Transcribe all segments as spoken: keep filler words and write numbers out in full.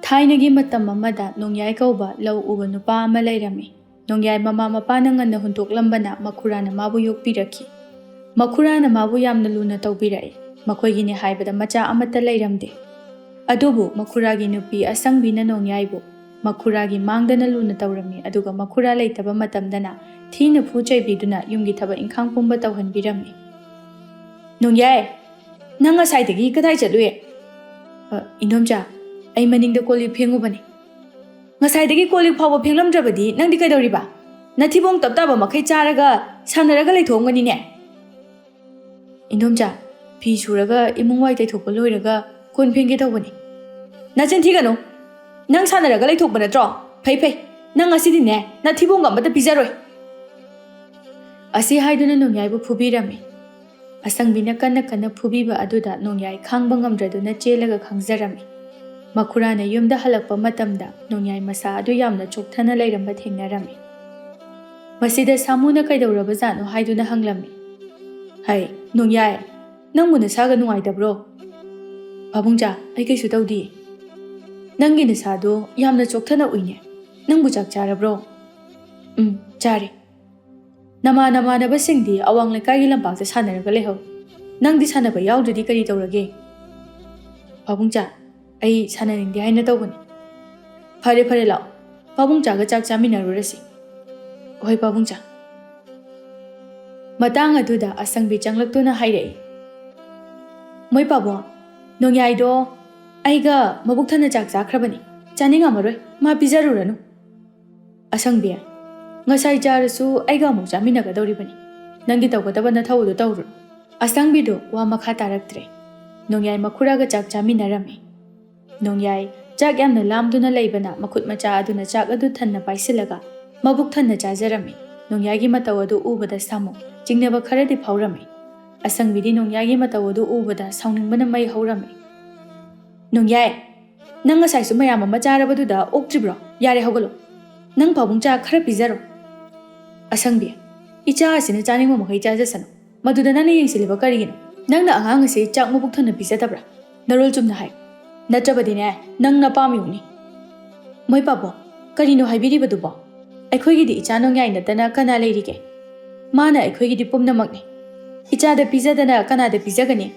ꯊꯥꯏꯅꯒꯤ ꯃꯇꯝ ꯑꯃꯗ ꯅꯣꯡꯌꯥꯏ ꯀꯧꯕ ꯂꯧ ꯎꯕ ꯅꯨꯄꯥ ꯑꯃ ꯂꯩꯔꯝꯃꯤ꯫ ꯅꯣꯡꯌꯥꯏ ꯃꯃꯥ ꯃꯄꯥꯅ ꯉꯟꯅ ꯍꯨꯟꯗꯣꯛꯂꯝꯕꯅ ꯃꯈꯨꯔꯥꯅ ꯃꯥꯕꯨ ꯌꯣꯛꯄꯤꯔꯛꯈꯤ꯫ ꯃꯈꯨꯔꯥꯅ ꯃꯥꯕꯨ ꯌꯥꯝꯅ ꯂꯨꯅ ꯇꯧꯕꯤꯔꯛꯏ꯫ ꯃꯈꯣꯏꯒꯤꯅꯤ ꯍꯥꯏꯕꯗ ꯃꯆꯥ ꯑꯃꯠꯇ ꯂꯩꯔꯝꯗꯦ꯫ ꯑꯗꯨꯕꯨ ꯃꯈꯨꯔꯥꯒꯤ ꯅꯨꯄꯤ ꯑꯁꯪꯕꯤꯅ ꯅꯣꯡꯌꯥꯏꯕꯨ ꯃꯈꯨꯔꯥꯒꯤ ꯃꯥꯡꯗꯅ ꯂꯨꯅ ꯇꯧꯔꯝꯃꯤ, ꯑꯗꯨꯒ ꯃꯈꯨꯔꯥ ꯂꯩꯇꯕ ꯃꯇꯝꯗꯅ ꯊꯤꯅ ꯐꯨ ꯆꯩꯕꯤꯗꯨꯅ ꯌꯨꯝꯒꯤ ꯊꯕꯛ ꯏꯪꯈꯥꯡ ꯄꯨꯝꯕ ꯇꯧꯍꯟꯕꯤꯔꯝꯃꯤ꯫ "ꯅꯣꯡꯌꯥꯏ, ꯅꯪ ꯉꯁꯥꯏꯗꯒꯤ ꯀꯗꯥꯏ ꯆꯠꯂꯨꯏ?" "ꯑ, ꯏꯟꯗꯣꯝꯆꯥ, ꯑꯩ ꯃꯅꯤꯡꯗ ꯀꯣꯜ ꯂꯤꯛ ꯐꯦꯡꯉꯨꯕꯅꯤ꯫" "ꯉꯁꯥꯏꯗꯒꯤ ꯀꯣꯜ ꯂꯤꯛ ꯐꯥꯎꯕ ꯐꯦꯡꯂꯝꯗ꯭ꯔꯕꯗꯤ ꯅꯪꯗꯤ ꯀꯩꯗꯧꯔꯤꯕ? ꯅꯊꯤꯕꯣꯡ ꯇꯞ ꯇꯥꯕ ꯃꯈꯩ ꯆꯥꯔꯒ ꯁꯥꯟꯅꯔꯒ ꯂꯩꯊꯣꯛꯑꯝꯒꯅꯤꯅꯦ꯫" "ꯏꯟꯗꯣꯝꯆꯥ, ꯐꯤ ꯁꯨꯔꯒ ꯏꯃꯨꯡ ꯋꯥꯏ ꯇꯩꯊꯣꯛꯄ ꯂꯣꯏꯔꯒ ꯀꯣꯟ ꯐꯦꯡꯒꯦ ꯇꯧꯕꯅꯤ꯫" "ꯅꯆꯤꯟ ꯊꯤꯒꯅꯨ꯫ ꯅꯪ ꯁꯥꯟꯅꯔꯒ ꯂꯩꯊꯣꯛꯄ ꯅꯠꯇ꯭ꯔꯣ? ꯐꯩ, ꯐꯩ꯫ ꯅꯪ ꯉꯁꯤꯗꯤꯅꯦ, ꯅꯊꯤꯕꯣꯡꯒ ꯑꯃꯠꯇ ꯄꯤꯖꯔꯣꯏ꯫" ꯑꯁꯤ ꯍꯥꯏꯗꯨꯅ ꯅꯣꯡꯌꯥꯏꯕꯨ ꯐꯨꯕꯤꯔꯝꯃꯤ꯫ ꯑꯁꯪꯕꯤꯅ ꯀꯟꯅ ꯀꯟꯅ ꯐꯨꯕꯤꯕ ꯑꯗꯨꯗ ꯅꯣꯡꯌꯥꯏ ꯈꯥꯡꯕ ꯉꯝꯗ꯭ꯔꯗꯨꯅ ꯆꯦꯜꯂꯒ ꯈꯥꯡꯖꯔꯝꯃꯤ꯫ ꯃꯈꯨꯔꯥꯅ ꯌꯨꯝꯗ ꯍꯜꯂꯛꯄ ꯃꯇꯝꯗ ꯅꯣꯡꯌꯥꯏ ꯃꯁꯥ ꯑꯗꯨ ꯌꯥꯝꯅ ꯆꯣꯛꯊꯅ ꯂꯩꯔꯝꯕ ꯊꯦꯡꯅꯔꯝꯃꯤ꯫ ꯃꯁꯤꯗ ꯁꯥꯃꯨꯅ ꯀꯩꯗꯧꯔꯕꯖꯥꯠꯅꯣ ꯍꯥꯏꯗꯨꯅ ꯍꯪꯂꯝꯃꯤ꯫ "ꯍꯩ, ꯅꯣꯡꯌꯥꯏ, ꯅꯪꯕꯨ ꯅꯁꯥꯒ ꯅꯨꯡꯉꯥꯏꯇꯕ꯭ꯔꯣ?" "ꯄꯥꯕꯨꯡꯆꯥ, ꯑꯩ ꯀꯩꯁꯨ ꯇꯧꯗꯤꯌꯦ꯫" "ꯅꯪꯒꯤ ꯅꯁꯥꯗꯣ ꯌꯥꯝꯅ ꯆꯣꯛꯊꯅ ꯎꯏꯅꯦ꯫ ꯅꯪꯕꯨ ꯆꯥꯛ ꯆꯥꯔꯕ꯭ꯔꯣ?" "ꯎꯝ, ꯆꯥꯔꯦ꯫" "ꯅꯃꯥ ꯅꯃꯥꯟꯅꯕꯁꯤꯡꯗꯤ ꯑꯋꯥꯡ ꯂꯩꯀꯥꯏꯒꯤ ꯂꯝꯄꯥꯛꯇ ꯁꯥꯟꯅꯔꯒ ꯂꯩꯍꯧ꯫ ꯅꯪꯗꯤ ꯁꯥꯟꯅꯕ ꯌꯥꯎꯗ꯭ꯔꯗꯤ ꯀꯔꯤ ꯇꯧꯔꯒꯦ?" "ꯄꯥꯕꯨꯡꯆꯥ, ꯑꯩ ꯁꯥꯟꯅꯅꯤꯡꯗꯦ ꯍꯥꯏꯅ ꯇꯧꯕꯅꯤ꯫" "ꯐꯔꯦ, ꯐꯔꯦ, ꯂꯥꯛꯑꯣ꯫ ꯄꯥꯕꯨꯡꯆꯥꯒ ꯆꯥꯛ ꯆꯥꯃꯤꯟꯅꯔꯨꯔꯁꯤ꯫" "ꯍꯣꯏ, ꯄꯥꯕꯨꯡꯆꯥ꯫" ꯃꯇꯥꯡ ꯑꯗꯨꯗ ꯑꯁꯪꯕꯤ ꯆꯪꯂꯛꯇꯨꯅ ꯍꯥꯏꯔꯛꯏ, "ꯃꯣꯏ ꯄꯥꯕꯨꯡ, ꯅꯣꯡꯌꯥꯏꯗꯣ ꯑꯩꯒ ꯃꯕꯨꯛ ꯊꯟꯅ ꯆꯥꯛ ꯆꯥꯈ꯭ꯔꯕꯅꯤ꯫ ꯆꯥꯅꯤꯡꯉꯝꯃꯔꯣꯏ, ꯃꯥ ꯄꯤꯖꯔꯨꯔꯅꯨ꯫" "ꯑꯁꯪꯕꯤ, ꯉꯁꯥꯏ ꯆꯥꯔꯁꯨ ꯑꯩꯒ ꯑꯃꯨꯛ ꯆꯥꯃꯤꯟꯅꯒꯗꯧꯔꯤꯕꯅꯤ꯫ ꯅꯪꯒꯤ ꯇꯧꯒꯗꯕ ꯅꯊꯧ ꯑꯗꯨ ꯇꯧꯔꯨꯔꯣ꯫" ꯑꯁꯪꯕꯤꯗꯨ ꯋꯥ ꯃꯈꯥ ꯇꯥꯔꯛꯇ꯭ꯔꯦ꯫ ꯅꯣꯡꯌꯥꯏ ꯃꯈꯨꯔꯥꯒ ꯆꯥꯛ ꯆꯥꯃꯤꯟꯅꯔꯝꯃꯤ꯫ ꯅꯣꯡꯌꯥꯏ ꯆꯥꯛ ꯌꯥꯝꯅ ꯂꯥꯝꯗꯨꯅ ꯂꯩꯕꯅ ꯃꯈꯨꯠ ꯃꯆꯥ ꯑꯗꯨꯅ ꯆꯥꯛ ꯑꯗꯨ ꯊꯟꯅ ꯄꯥꯏꯁꯤꯜꯂꯒ ꯃꯕꯨꯛ ꯊꯟꯅ ꯆꯥꯖꯔꯝꯃꯤ꯫ ꯅꯣꯡꯌꯥꯏꯒꯤ ꯃꯇꯧ ꯑꯗꯨ ꯎꯕꯗ ꯁꯥꯃꯨ ꯆꯤꯡꯅꯕ ꯈꯔꯗꯤ ꯐꯥꯎꯔꯝꯃꯤ꯫ ꯑꯁꯪꯕꯤꯗꯤ ꯅꯣꯡꯌꯥꯏꯒꯤ ꯃꯇꯧ ꯑꯗꯨ ꯎꯕꯗ ꯁꯥꯎꯅꯤꯡꯕꯅ ꯃꯩ ꯍꯧꯔꯝꯃꯤ꯫ "ꯅꯣꯡꯌꯥꯏ, ꯅꯪ ꯉꯁꯥꯏꯁꯨ ꯃꯌꯥꯝ ꯑꯃ ꯆꯥꯔꯕꯗꯨꯗ ꯑꯣꯛꯇ꯭ꯔꯤꯕ꯭ꯔꯣ? ꯌꯥꯔꯦ, ꯍꯧꯒꯠꯂꯣ꯫ ꯅꯪ ꯄꯥꯕꯨꯡ ꯆꯥ ꯈꯔ ꯄꯤꯖꯔꯣ꯫" "ꯑꯁꯪꯕꯤ, ꯏꯆꯥ ꯑꯁꯤꯅ ꯆꯥꯅꯤꯡꯕ ꯃꯈꯩ ꯆꯥꯖꯁꯅꯨ꯫ ꯃꯗꯨꯗ ꯅꯪꯅ ꯌꯦꯡꯁꯤꯜꯂꯤꯕ ꯀꯔꯤꯒꯤꯅꯣ? ꯅꯪꯅ ꯑꯉꯥꯡ ꯑꯁꯤ ꯆꯥꯛ ꯃꯕꯨꯛ ꯊꯟꯅ ꯄꯤꯖꯗꯕ꯭ꯔꯥ? ꯅꯔꯣꯜ ꯆꯨꯝꯅ ꯍꯥꯏ꯫" ꯅꯠꯇ꯭ꯔꯕꯗꯤꯅꯦ, ꯅꯪ ꯅꯄꯥꯝ ꯌꯧꯅꯤ꯫ ꯃꯣꯏ ꯄꯥꯕꯣ, ꯀꯔꯤꯅꯣ ꯍꯥꯏꯕꯤꯔꯤꯕꯗꯨꯕꯣ? ꯑꯩꯈꯣꯏꯒꯤꯗꯤ ꯏꯆꯥ ꯅꯣꯡꯌꯥꯏ ꯅꯠꯇꯅ ꯀꯅꯥ ꯂꯩꯔꯤꯒꯦ? ꯃꯥꯅ ꯑꯩꯈꯣꯏꯒꯤꯗꯤ ꯄꯨꯝꯅꯃꯛꯅꯤ꯫ ꯏꯆꯥꯗ ꯄꯤꯖꯗꯅ ꯀꯅꯥꯗ ꯄꯤꯖꯒꯅꯤ?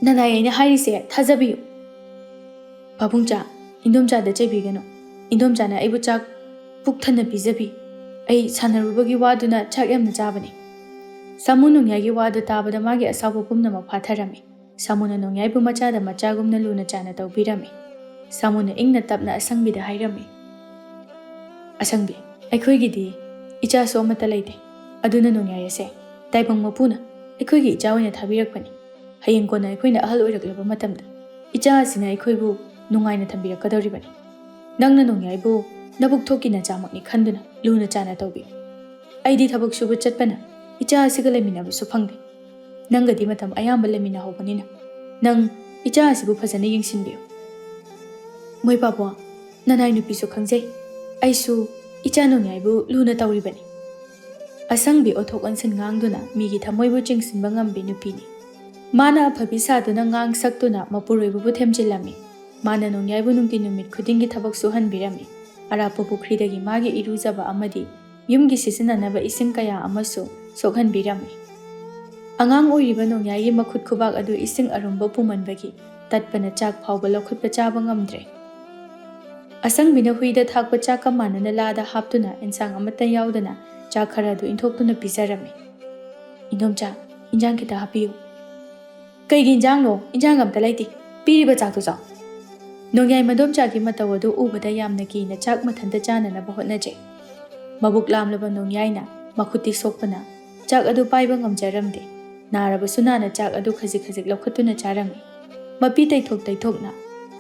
ꯅꯅꯥꯏ ꯑꯩꯅ ꯍꯥꯏꯔꯤꯁꯦ ꯊꯥꯖꯕꯤꯌꯨ꯫ ꯄꯥꯕꯨꯡꯆꯥ, ꯏꯟꯗꯣꯝꯆꯥꯗ ꯆꯩꯕꯤꯒꯅꯨ꯫ ꯏꯟꯗꯣꯝꯆꯥꯅ ꯑꯩꯕꯨ ꯆꯥꯛ ꯄꯨꯛ ꯊꯟꯅ ꯄꯤꯖꯕꯤ꯫ ꯑꯩ ꯁꯥꯟꯅꯔꯨꯕꯒꯤ ꯋꯥꯗꯨꯅ ꯆꯥꯛ ꯌꯥꯝꯅ ꯆꯥꯕꯅꯤ꯫ ꯁꯥꯃꯨ ꯅꯣꯡꯌꯥꯏꯒꯤ ꯋꯥꯗꯨ ꯇꯥꯕꯗ ꯃꯥꯒꯤ ꯑꯁꯥꯎꯕ ꯄꯨꯝꯅꯃꯛ ꯐꯥꯊꯔꯝꯃꯤ꯫ ꯁꯥꯃꯨꯅ ꯅꯣꯡꯌꯥꯏꯕꯨ ꯃꯆꯥꯗ ꯃꯆꯥꯒꯨꯝꯅ ꯂꯨꯅ ꯆꯥꯅ ꯇꯧꯕꯤꯔꯝꯃꯤ꯫ ꯁꯥꯃꯨꯅ ꯏꯪꯅ ꯇꯞꯅ ꯑꯁꯪꯕꯤꯗ ꯍꯥꯏꯔꯝꯃꯤ, "ꯑꯁꯪꯕꯤ, ꯑꯩꯈꯣꯏꯒꯤꯗꯤ ꯏꯆꯥꯁꯨ ꯑꯃꯠꯇ ꯂꯩꯇꯦ꯫ ꯑꯗꯨꯅ ꯅꯣꯡꯌꯥꯏ ꯑꯁꯦ ꯇꯥꯏꯕꯪ ꯃꯄꯨꯅ ꯑꯩꯈꯣꯏꯒꯤ ꯏꯆꯥ ꯑꯣꯏꯅ ꯊꯥꯕꯤꯔꯛꯄꯅꯤ꯫ ꯍꯌꯦꯡ ꯀꯣꯟꯅ ꯑꯩꯈꯣꯏꯅ ꯑꯍꯜ ꯑꯣꯏꯔꯛꯂꯕ ꯃꯇꯝꯗ ꯏꯆꯥ ꯑꯁꯤꯅ ꯑꯩꯈꯣꯏꯕꯨ ꯅꯨꯡꯉꯥꯏꯅ ꯊꯝꯕꯤꯔꯛꯀꯗꯧꯔꯤꯕꯅꯤ꯫ ꯅꯪꯅ ꯅꯣꯡꯌꯥꯏꯕꯨ ꯅꯕꯨꯛ ꯊꯣꯛꯀꯤ ꯅꯆꯥꯃꯛꯅꯤ ꯈꯟꯗꯨꯅ ꯂꯨꯅ ꯆꯥꯅ ꯇꯧꯕꯤꯌꯨ꯫ ꯑꯩꯗꯤ ꯊꯕꯛ ꯁꯨꯕ ꯆꯠꯄꯅ ꯏꯆꯥ ꯑꯁꯤꯒ ꯂꯩꯃꯤꯟꯅꯕꯁꯨ ꯐꯪꯗꯦ꯫ ꯅꯪꯒꯗꯤ ꯃꯇꯝ ꯑꯌꯥꯝꯕ ꯂꯩꯃꯤꯟꯅꯍꯧꯕꯅꯤꯅ ꯅꯪ ꯏꯆꯥ ꯑꯁꯤꯕꯨ ꯐꯖꯅ ꯌꯦꯡꯁꯤꯟꯕꯤꯌꯨ꯫" ꯃꯣꯏ ꯄꯥꯕꯣ, ꯅꯅꯥꯏ ꯅꯨꯄꯤꯁꯨ ꯈꯪꯖꯩ꯫ ꯑꯩꯁꯨ ꯏꯆꯥ ꯅꯣꯡꯌꯥꯏꯕꯨ ꯂꯨꯅ ꯇꯧꯔꯤꯕꯅꯤ꯫ ꯑꯁꯪꯕꯤ ꯑꯣꯟꯊꯣꯛ ꯑꯣꯟꯁꯤꯟ ꯉꯥꯡꯗꯨꯅ ꯃꯤꯒꯤ ꯊꯃꯣꯏꯕꯨ ꯆꯤꯡꯁꯤꯟꯕ ꯉꯝꯕꯤ ꯅꯨꯄꯤꯅꯤ꯫ ꯃꯥꯅ ꯑꯐꯕꯤ ꯁꯥꯗꯨꯅ ꯉꯥꯡ ꯁꯛꯇꯨꯅ ꯃꯄꯨꯔꯣꯏꯕꯕꯨ ꯊꯦꯝꯖꯤꯜꯂꯝꯃꯤ꯫ ꯃꯥꯅ ꯅꯣꯡꯌꯥꯏꯕꯨ ꯅꯨꯡꯇꯤ ꯅꯨꯃꯤꯠ ꯈꯨꯗꯤꯡꯒꯤ ꯊꯕꯛ ꯁꯨꯍꯟꯕꯤꯔꯝꯃꯤ꯫ ꯑꯔꯥꯞꯄ ꯄꯨꯈ꯭ꯔꯤꯗꯒꯤ ꯃꯥꯒꯤ ꯏꯔꯨꯖꯕ ꯑꯃꯗꯤ ꯌꯨꯝꯒꯤ ꯁꯤꯖꯤꯟꯅꯅꯕ ꯏꯁꯤꯡ ꯀꯌꯥ ꯑꯃꯁꯨ ꯁꯣꯛꯍꯟꯕꯤꯔꯝꯃꯤ꯫ ꯑꯉꯥꯡ ꯑꯣꯏꯔꯤꯕ ꯅꯣꯡꯌꯥꯏꯒꯤ ꯃꯈꯨꯠ ꯈꯨꯕꯥꯛ ꯑꯗꯨ ꯏꯁꯤꯡ ꯑꯔꯨꯝꯕ ꯄꯨꯃꯟꯕꯒꯤ ꯇꯠꯄꯅ ꯆꯥꯛ ꯐꯥꯎꯕ ꯂꯧꯈꯠꯄ ꯆꯥꯕ ꯉꯝꯗ꯭ꯔꯦ꯫ ꯑꯁꯪꯕꯤꯅ ꯍꯨꯏꯗ ꯊꯥꯛꯄ ꯆꯥꯛꯀ ꯃꯥꯟꯅꯅ ꯂꯥꯗ ꯍꯥꯞꯇꯨꯅ ꯏꯟꯁꯥꯡ ꯑꯃꯠꯇ ꯌꯥꯎꯗꯅ ꯆꯥꯛ ꯈꯔ ꯑꯗꯨ ꯏꯟꯊꯣꯛꯇꯨꯅ ꯄꯤꯖꯔꯝꯃꯤ꯫ "ꯏꯟꯗꯣꯝꯆꯥ, ꯏꯟꯖꯥꯡ ꯈꯤꯇ ꯍꯥꯞꯄꯤꯌꯨ꯫" "ꯀꯩꯒꯤ ꯏꯟꯖꯥꯡꯅꯣ? ꯏꯟꯖꯥꯡ ꯑꯝꯇ ꯂꯩꯇꯦ꯫ ꯄꯤꯔꯤꯕ ꯆꯥꯛꯇꯨ ꯆꯥꯎ꯫" ꯅꯣꯡꯌꯥꯏ ꯃꯗꯣꯝꯆꯥꯒꯤ ꯃꯇꯧ ꯑꯗꯨ ꯎꯕꯗ ꯌꯥꯝꯅ ꯀꯤꯅ ꯆꯥꯛ ꯃꯊꯟꯇ ꯆꯥꯅꯅꯕ ꯍꯣꯠꯅꯖꯩ꯫ ꯃꯕꯨꯛ ꯂꯥꯝꯂꯕ ꯅꯣꯡꯌꯥꯏꯅ ꯃꯈꯨꯠꯇꯤ ꯁꯣꯛꯄꯅ ꯆꯥꯛ ꯑꯗꯨ ꯄꯥꯏꯕ ꯉꯝꯖꯔꯝꯗꯦ꯫ ꯅꯥꯔꯕꯁꯨ ꯅꯥꯅ ꯆꯥꯛ ꯑꯗꯨ ꯈꯖꯤꯛ ꯈꯖꯤꯛ ꯂꯧꯈꯠꯇꯨꯅ ꯆꯥꯔꯝꯃꯤ꯫ ꯃꯄꯤ ꯇꯩꯊꯣꯛ ꯇꯩꯊꯣꯛꯅ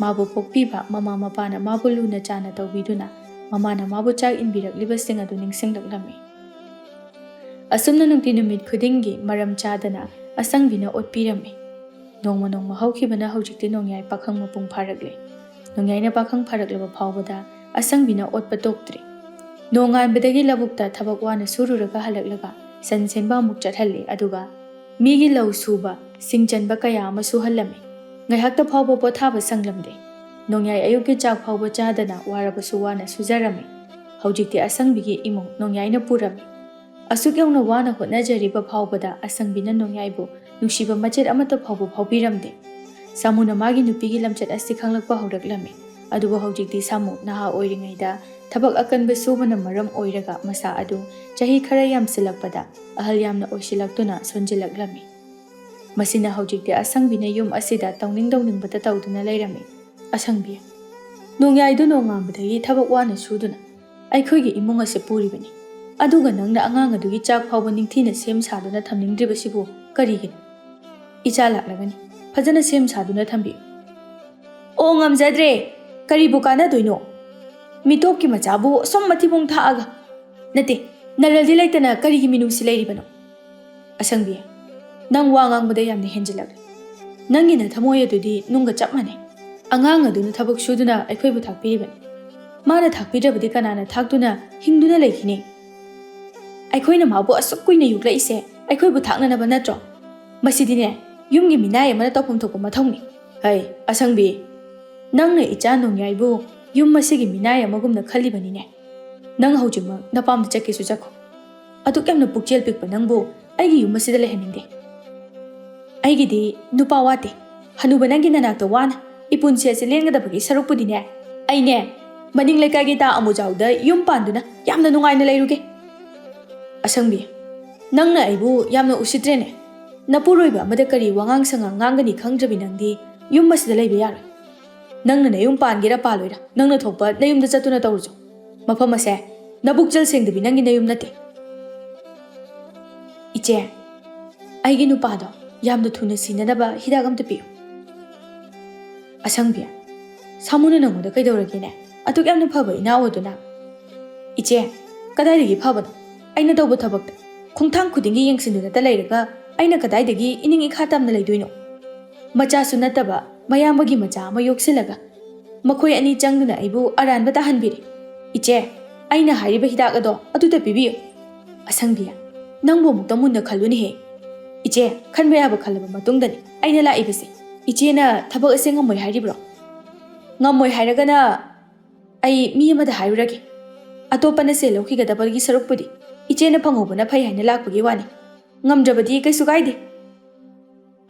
ꯃꯥꯕꯨ ꯄꯣꯛꯄꯤꯕ ꯃꯃꯥ ꯃꯄꯥꯅ ꯃꯥꯕꯨ ꯂꯨꯅ ꯆꯥꯅ ꯇꯧꯕꯤꯗꯨꯅ ꯃꯃꯥꯅ ꯃꯥꯕꯨ ꯆꯥꯛ ꯏꯟꯕꯤꯔꯛꯂꯤꯕꯁꯤꯡ ꯑꯗꯨ ꯅꯤꯡꯁꯤꯡꯂꯛꯂꯝꯃꯤ꯫ ꯑꯁꯨꯝꯅ ꯅꯨꯡꯇꯤ ꯅꯨꯃꯤꯠ ꯈꯨꯗꯤꯡꯒꯤ ꯃꯔꯝ ꯆꯥꯗꯅ ꯑꯁꯪꯕꯤꯅ ꯑꯣꯠꯄꯤꯔꯝꯃꯤ꯫ ꯅꯣꯡꯃ ꯅꯣꯡꯃ ꯍꯧꯈꯤꯕꯅ ꯍꯧꯖꯤꯛꯇꯤ ꯅꯣꯡꯌꯥꯏ ꯄꯥꯈꯪ ꯃꯄꯨꯡ ꯐꯥꯔꯛꯂꯦ꯫ ꯅꯣꯡꯌꯥꯏꯅ ꯄꯥꯈꯪ ꯐꯥꯔꯛꯂꯕ ꯐꯥꯎꯕꯗ ꯑꯁꯪꯕꯤꯅ ꯑꯣꯠꯄ ꯇꯣꯛꯇ꯭ꯔꯤ꯫ ꯅꯣꯡꯉꯥꯟꯕꯗꯒꯤ ꯂꯧꯕꯨꯛꯇ ꯊꯕꯛ ꯋꯥꯅ ꯁꯨꯔꯨꯔꯒ ꯍꯜꯂꯛꯂꯒ ꯁꯟ ꯁꯦꯝꯕ ꯑꯃꯨꯛ ꯆꯠꯍꯜꯂꯤ, ꯑꯗꯨꯒ ꯃꯤꯒꯤ ꯂꯧ ꯁꯨꯕ, ꯁꯤꯡ ꯆꯟꯕ ꯀꯌꯥ ꯑꯃ ꯁꯨꯍꯜꯂꯝꯃꯤ꯫ ꯉꯥꯏꯍꯥꯛꯇ ꯐꯥꯎꯕ ꯄꯣꯊꯥꯕ ꯁꯪꯂꯝꯗꯦ꯫ ꯅꯣꯡꯌꯥꯏ ꯑꯌꯨꯛꯀꯤ ꯆꯥꯛ ꯐꯥꯎꯕ ꯆꯥꯗꯅ ꯋꯥꯔꯕꯁꯨ ꯋꯥꯅ ꯁꯨꯖꯔꯝꯃꯤ꯫ ꯍꯧꯖꯤꯛꯇꯤ ꯑꯁꯪꯕꯤꯒꯤ ꯏꯃꯨꯡ ꯅꯣꯡꯌꯥꯏꯅ ꯄꯨꯔꯝꯃꯤ꯫ ꯑꯁꯨꯛ ꯌꯧꯅ ꯋꯥꯅ ꯍꯣꯠꯅꯖꯔꯤꯕ ꯐꯥꯎꯕꯗ ꯑꯁꯪꯕꯤꯅ ꯅꯣꯡꯌꯥꯏꯕꯨ ꯅꯨꯡꯁꯤꯕ ꯃꯆꯦꯠ ꯑꯃꯠꯇ ꯐꯥꯎꯕ ꯐꯥꯎꯕꯤꯔꯝꯗꯦ꯫ ꯁꯥꯃꯨꯅ ꯃꯥꯒꯤ ꯅꯨꯄꯤꯒꯤ ꯂꯝꯆꯠ ꯑꯁꯤ ꯈꯪꯂꯛꯄ ꯍꯧꯔꯛꯂꯝꯃꯤ꯫ ꯑꯗꯨꯕꯨ ꯍꯧꯖꯤꯛꯇꯤ ꯁꯥꯃꯨ ꯅꯍꯥ ꯑꯣꯏꯔꯤꯉꯩꯗ ꯊꯕꯛ ꯑꯀꯟꯕ ꯁꯨꯕꯅ ꯃꯔꯝ ꯑꯣꯏꯔꯒ ꯃꯁꯥ ꯑꯗꯨ ꯆꯍꯤ ꯈꯔ ꯌꯥꯝꯁꯤꯜꯂꯛꯄꯗ ꯑꯍꯜ ꯌꯥꯝꯅ ꯑꯣꯏꯁꯤꯜꯂꯛꯇꯨꯅ ꯁꯣꯟꯖꯤꯜꯂꯛꯂꯝꯃꯤ꯫ ꯃꯁꯤꯅ ꯍꯧꯖꯤꯛꯇꯤ ꯑꯁꯪꯕꯤꯅ ꯌꯨꯝ ꯑꯁꯤꯗ ꯇꯧꯅꯤꯡ ꯇꯧꯅꯤꯡꯕꯇ ꯇꯧꯗꯨꯅ ꯂꯩꯔꯝꯃꯤ꯫ "ꯑꯁꯪꯕꯤ, ꯅꯣꯡꯌꯥꯏꯗꯨ ꯅꯣꯡꯉꯥꯟꯕꯗꯒꯤ ꯊꯕꯛ ꯋꯥꯅ ꯁꯨꯗꯨꯅ ꯑꯩꯈꯣꯏꯒꯤ ꯏꯃꯨꯡ ꯑꯁꯤ ꯄꯨꯔꯤꯕꯅꯤ꯫ ꯑꯗꯨꯒ ꯅꯪꯅ ꯑꯉꯥꯡ ꯑꯗꯨꯒꯤ ꯆꯥꯛ ꯐꯥꯎꯕ ꯅꯤꯡꯊꯤꯅ ꯁꯦꯝ ꯁꯥꯗꯨꯅ ꯊꯝꯅꯤꯡꯗ꯭ꯔꯤꯕꯁꯤꯕꯨ ꯀꯔꯤꯒꯤꯅꯣ? ꯏꯆꯥ ꯂꯥꯛꯂꯒꯅꯤ, ꯐꯖꯅ ꯁꯦꯝ ꯁꯥꯗꯨꯅ ꯊꯝꯕꯤꯌꯨ꯫" "ꯑꯣ, ꯉꯝꯖꯗ꯭ꯔꯦ꯫ ꯀꯔꯤꯕꯨ ꯀꯥꯟꯅꯗꯣꯏꯅꯣ? ꯃꯤꯇꯣꯞꯀꯤ ꯃꯆꯥꯕꯨ ꯑꯁꯨꯝ ꯃꯊꯤꯕꯣꯡ ꯊꯥꯛꯑꯒ꯫ ꯅꯠꯇꯦ, ꯅꯔꯜꯗꯤ ꯂꯩꯇꯅ ꯀꯔꯤꯒꯤ ꯃꯤꯅꯨꯡꯁꯤ ꯂꯩꯔꯤꯕꯅꯣ?" "ꯑꯁꯪꯕꯤ, ꯅꯪ ꯋꯥ ꯉꯥꯡꯕꯗ ꯌꯥꯝꯅ ꯍꯦꯟꯖꯤꯜꯂꯛꯂꯦ꯫ ꯅꯪꯒꯤ ꯅꯊꯃꯣꯏ ꯑꯗꯨꯗꯤ ꯅꯨꯡꯒ ꯆꯞ ꯃꯥꯟꯅꯩ꯫ ꯑꯉꯥꯡ ꯑꯗꯨꯅ ꯊꯕꯛ ꯁꯨꯗꯨꯅ ꯑꯩꯈꯣꯏꯕꯨ ꯊꯥꯛꯄꯤꯔꯤꯕꯅꯤ꯫ ꯃꯥꯅ ꯊꯥꯛꯄꯤꯗ꯭ꯔꯕꯗꯤ ꯀꯅꯥꯅ ꯊꯥꯛꯇꯨꯅ ꯍꯤꯡꯗꯨꯅ ꯂꯩꯈꯤꯅꯤ? ꯑꯩꯈꯣꯏꯅ ꯃꯥꯕꯨ ꯑꯁꯨꯛ ꯀꯨꯏꯅ ꯌꯣꯛꯂꯛꯏꯁꯦ ꯑꯩꯈꯣꯏꯕꯨ ꯊꯥꯛꯅꯅꯕ ꯅꯠꯇ꯭ꯔꯣ? ꯃꯁꯤꯗꯤꯅꯦ, ꯌꯨꯝꯒꯤ ꯃꯤꯅꯥꯏ ꯑꯃꯅ ꯇꯧꯐꯝ ꯊꯣꯛꯄ ꯃꯊꯧꯅꯤ꯫" "ꯍꯩ, ꯑꯁꯪꯕꯤ, ꯅꯪꯅ ꯏꯆꯥ ꯅꯣꯡꯌꯥꯏꯕꯨ ꯌꯨꯝ ꯑꯁꯤꯒꯤ ꯃꯤꯅꯥꯏ ꯑꯃꯒꯨꯝꯅ ꯈꯜꯂꯤꯕꯅꯤꯅꯦ꯫ ꯅꯪ ꯍꯧꯖꯤꯛꯃꯛ ꯅꯄꯥꯝꯗ ꯆꯠꯀꯦꯁꯨ ꯆꯠꯈꯣ꯫ ꯑꯗꯨꯛ ꯌꯥꯝꯅ ꯄꯨꯛꯆꯦꯜ ꯄꯤꯛꯄ ꯅꯪꯕꯨ ꯑꯩꯒꯤ ꯌꯨꯝ ꯑꯁꯤꯗ ꯂꯩꯍꯟꯅꯤꯡꯗꯦ꯫ ꯑꯩꯒꯤꯗꯤ ꯅꯨꯄꯥ ꯋꯥꯠꯇꯦ꯫ ꯍꯅꯨꯕ ꯅꯪꯒꯤ ꯅꯅꯥꯛꯇ ꯋꯥꯅ ꯏꯄꯨꯟꯁꯤ ꯑꯁꯤ ꯂꯦꯟꯒꯗꯕꯒꯤ ꯁꯔꯨꯛꯄꯨꯗꯤꯅꯦ, ꯑꯩꯅꯦ, ꯃꯅꯤꯡ ꯂꯩꯀꯥꯏꯒꯤ ꯇꯥ ꯑꯃꯨꯖꯥꯎꯗ ꯌꯨꯝ ꯄꯥꯟꯗꯨꯅ ꯌꯥꯝꯅ ꯅꯨꯡꯉꯥꯏꯅ ꯂꯩꯔꯨꯒꯦ꯫" "ꯑꯁꯪꯕꯤ, ꯅꯪꯅ ꯑꯩꯕꯨ ꯌꯥꯝꯅ ꯎꯁꯤꯠꯇ꯭ꯔꯦꯅꯦ꯫ ꯅꯄꯨꯔꯣꯏꯕ ꯑꯃꯗ ꯀꯔꯤ ꯋꯥꯉꯥꯡ ꯁꯉꯥꯡ ꯉꯥꯡꯒꯅꯤ ꯈꯪꯗ꯭ꯔꯕꯤ ꯅꯪꯗꯤ ꯌꯨꯝ ꯑꯁꯤꯗ ꯂꯩꯕ ꯌꯥꯔꯣꯏ꯫ ꯅꯪꯅ ꯅꯌꯨꯝ ꯄꯥꯟꯒꯦꯔꯥ ꯄꯥꯜꯂꯣꯏꯔꯥ, ꯅꯪꯅ ꯊꯣꯛꯄ ꯅꯌꯨꯝꯗ ꯆꯠꯇꯨꯅ ꯇꯧꯔꯨꯆꯣ꯫ ꯃꯐꯝ ꯑꯁꯦ ꯅꯕꯨꯛꯆꯦꯜ ꯁꯦꯡꯗꯕꯤ ꯅꯪꯒꯤ ꯅꯌꯨꯝ ꯅꯠꯇꯦ꯫" "ꯏꯆꯦ, ꯑꯩꯒꯤ ꯅꯨꯄꯥꯗꯣ ꯌꯥꯝꯅ ꯊꯨꯅ ꯁꯤꯅꯅꯕ ꯍꯤꯗꯥꯛ ꯑꯝꯇ ꯄꯤꯌꯨ꯫" "ꯑꯁꯪꯕꯤ, ꯁꯥꯃꯨꯅ ꯅꯪꯉꯣꯟꯗ ꯀꯩꯗꯧꯔꯒꯦꯅꯦ? ꯑꯗꯨꯛ ꯌꯥꯝꯅ ꯐꯕ ꯏꯅꯥꯎ ꯑꯗꯨꯅ꯫" "ꯏꯆꯦ, ꯀꯗꯥꯏꯗꯒꯤ ꯐꯕꯅꯣ? ꯑꯩꯅ ꯇꯧꯕ ꯊꯕꯛꯇ ꯈꯣꯡꯊꯥꯡ ꯈꯨꯗꯤꯡꯒꯤ ꯌꯦꯡꯁꯤꯟꯗꯨꯅꯇ ꯂꯩꯔꯒ ꯑꯩꯅ ꯀꯗꯥꯏꯗꯒꯤ ꯏꯅꯤꯡ ꯏꯈꯥ ꯇꯝꯅ ꯂꯩꯗꯣꯏꯅꯣ? ꯃꯆꯥꯁꯨ ꯅꯠꯇꯕ ꯃꯌꯥꯝꯕꯒꯤ ꯃꯆꯥ ꯑꯃ ꯌꯣꯛꯁꯤꯜꯂꯒ ꯃꯈꯣꯏ ꯑꯅꯤ ꯆꯪꯗꯨꯅ ꯑꯩꯕꯨ ꯑꯔꯥꯟꯕ ꯇꯥꯍꯟꯕꯤꯔꯦ꯫ ꯏꯆꯦ, ꯑꯩꯅ ꯍꯥꯏꯔꯤꯕ ꯍꯤꯗꯥꯛ ꯑꯗꯣ ꯑꯗꯨꯗ ꯄꯤꯕꯤꯌꯨ꯫" "ꯑꯁꯪꯕꯤ, ꯅꯪꯕꯨ ꯑꯃꯨꯛꯇ ꯃꯨꯟꯅ ꯈꯜꯂꯨꯅꯦꯍꯦ꯫" "ꯏꯆꯦ, ꯈꯟꯕ ꯌꯥꯕ ꯈꯜꯂꯕ ꯃꯇꯨꯡꯗꯅꯤ ꯑꯩꯅ ꯂꯥꯛꯏꯕꯁꯦ꯫ ꯏꯆꯦꯅ ꯊꯕꯛ ꯑꯁꯦ ꯉꯝꯃꯣꯏ ꯍꯥꯏꯔꯤꯕ꯭ꯔꯣ? ꯉꯝꯃꯣꯏ ꯍꯥꯏꯔꯒꯅ ꯑꯩ ꯃꯤ ꯑꯃꯗ ꯍꯥꯏꯔꯨꯔꯒꯦ꯫ ꯑꯇꯣꯞꯄꯅ ꯁꯦꯜ ꯂꯧꯈꯤꯒꯗꯕꯒꯤ ꯁꯔꯨꯛꯄꯨꯗꯤ ꯏꯆꯦꯅ ꯐꯪꯍꯧꯕꯅ ꯐꯩ ꯍꯥꯏꯅ ꯂꯥꯛꯄꯒꯤ ꯋꯥꯅꯤ꯫ ꯉꯝꯗ꯭ꯔꯕꯗꯤ ꯀꯩꯁꯨ ꯀꯥꯏꯗꯦ꯫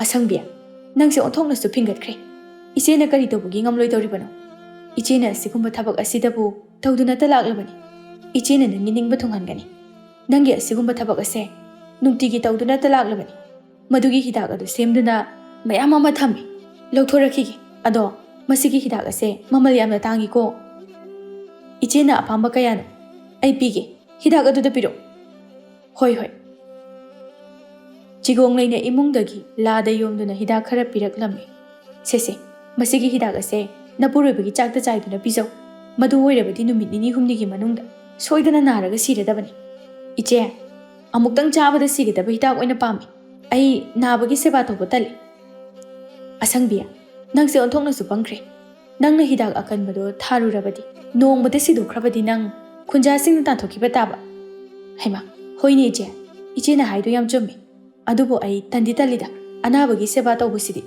ꯑꯁꯪꯕꯤ, ꯅꯪꯁꯦ ꯑꯣꯟꯊꯣꯛꯅꯁꯨ ꯐꯤꯡꯒꯠꯈ꯭ꯔꯦ꯫ ꯏꯆꯦꯅ ꯀꯔꯤ ꯇꯧꯕꯒꯤ ꯉꯝꯂꯣꯏꯗꯧꯔꯤꯕꯅꯣ? ꯏꯆꯦꯅ ꯑꯁꯤꯒꯨꯝꯕ ꯊꯕꯛ ꯑꯁꯤꯗꯕꯨ ꯇꯧꯗꯨꯅꯇ ꯂꯥꯛꯂꯕꯅꯤ꯫ ꯏꯆꯦꯅ ꯅꯪꯒꯤ ꯅꯤꯡꯕ ꯊꯨꯡꯍꯟꯒꯅꯤ꯫ ꯅꯪꯒꯤ ꯑꯁꯤꯒꯨꯝꯕ ꯊꯕꯛ ꯑꯁꯦ ꯅꯨꯡꯇꯤꯒꯤ ꯇꯧꯗꯨꯅꯇ ꯂꯥꯛꯂꯕꯅꯤ꯫ ꯃꯗꯨꯒꯤ ꯍꯤꯗꯥꯛ ꯑꯗꯨ ꯁꯦꯝꯗꯨꯅ ꯃꯌꯥꯝ ꯑꯃ ꯊꯝꯃꯤ꯫ ꯂꯧꯊꯣꯔꯛꯈꯤꯒꯦ꯫ ꯑꯗꯣ ꯃꯁꯤꯒꯤ ꯍꯤꯗꯥꯛ ꯑꯁꯦ ꯃꯃꯜ ꯌꯥꯝꯅ ꯇꯥꯡꯉꯤꯀꯣ꯫ ꯏꯆꯦꯅ ꯑꯄꯥꯝꯕ ꯀꯌꯥꯅꯣ? ꯑꯩ ꯄꯤꯒꯦ꯫ ꯍꯤꯗꯥꯛ ꯑꯗꯨꯗ ꯄꯤꯔꯛꯎ꯫ ꯍꯣꯏ, ꯍꯣꯏ꯫ ꯆꯤꯒꯣꯡꯂꯩꯅ ꯏꯃꯨꯡꯗꯒꯤ ꯂꯥꯗ ꯌꯣꯝꯗꯨꯅ ꯍꯤꯗꯥꯛ ꯈꯔ ꯄꯤꯔꯛꯂꯝꯃꯤ꯫ "ꯁꯦ, ꯁꯦ, ꯃꯁꯤꯒꯤ ꯍꯤꯗꯥꯛ ꯑꯁꯦ ꯅꯄꯨꯔꯣꯏꯕꯒꯤ ꯆꯥꯛꯇ ꯆꯥꯏꯗꯨꯅ ꯄꯤꯖꯧ꯫ ꯃꯗꯨ ꯑꯣꯏꯔꯕꯗꯤ ꯅꯨꯃꯤꯠ ꯅꯤꯅꯤ ꯍꯨꯝꯅꯤꯒꯤ ꯃꯅꯨꯡꯗ ꯁꯣꯏꯗꯅ ꯅꯥꯔꯒ ꯁꯤꯔꯗꯕꯅꯤ꯫" "ꯏꯆꯦ, ꯑꯃꯨꯛꯇꯪ ꯆꯥꯕꯗ ꯁꯤꯒꯗꯕ ꯍꯤꯗꯥꯛ ꯑꯣꯏꯅ ꯄꯥꯝꯃꯤ꯫ ꯑꯩ ꯅꯥꯕꯒꯤ ꯁꯦꯕꯥ ꯇꯧꯕ ꯇꯜꯂꯤ꯫" "ꯑꯁꯪꯕꯤ, ꯅꯪꯁꯦ ꯑꯣꯟꯊꯣꯛꯅꯁꯨ ꯄꯪꯈ꯭ꯔꯦ꯫ ꯅꯪꯅ ꯍꯤꯗꯥꯛ ꯑꯀꯟꯕꯗꯣ ꯊꯥꯔꯨꯔꯕꯗꯤ, ꯅꯣꯡꯃꯗ ꯁꯤꯗꯣꯛꯈ꯭ꯔꯕꯗꯤ ꯅꯪ ꯈꯨꯟꯖꯥꯁꯤꯡꯅ ꯇꯥꯟꯊꯣꯛꯈꯤꯕ ꯇꯥꯕ꯫" "ꯍꯩꯃꯥ, ꯍꯣꯏꯅꯦ ꯏꯆꯦ, ꯏꯆꯦꯅ ꯍꯥꯏꯗꯣ ꯌꯥꯝ ꯆꯨꯝꯃꯤ꯫ ꯑꯗꯨꯕꯨ ꯑꯩ ꯇꯟꯗꯤ ꯇꯜꯂꯤꯗ ꯑꯅꯥꯕꯒꯤ ꯁꯦꯕꯥ ꯇꯧꯕꯁꯤꯗꯤ꯫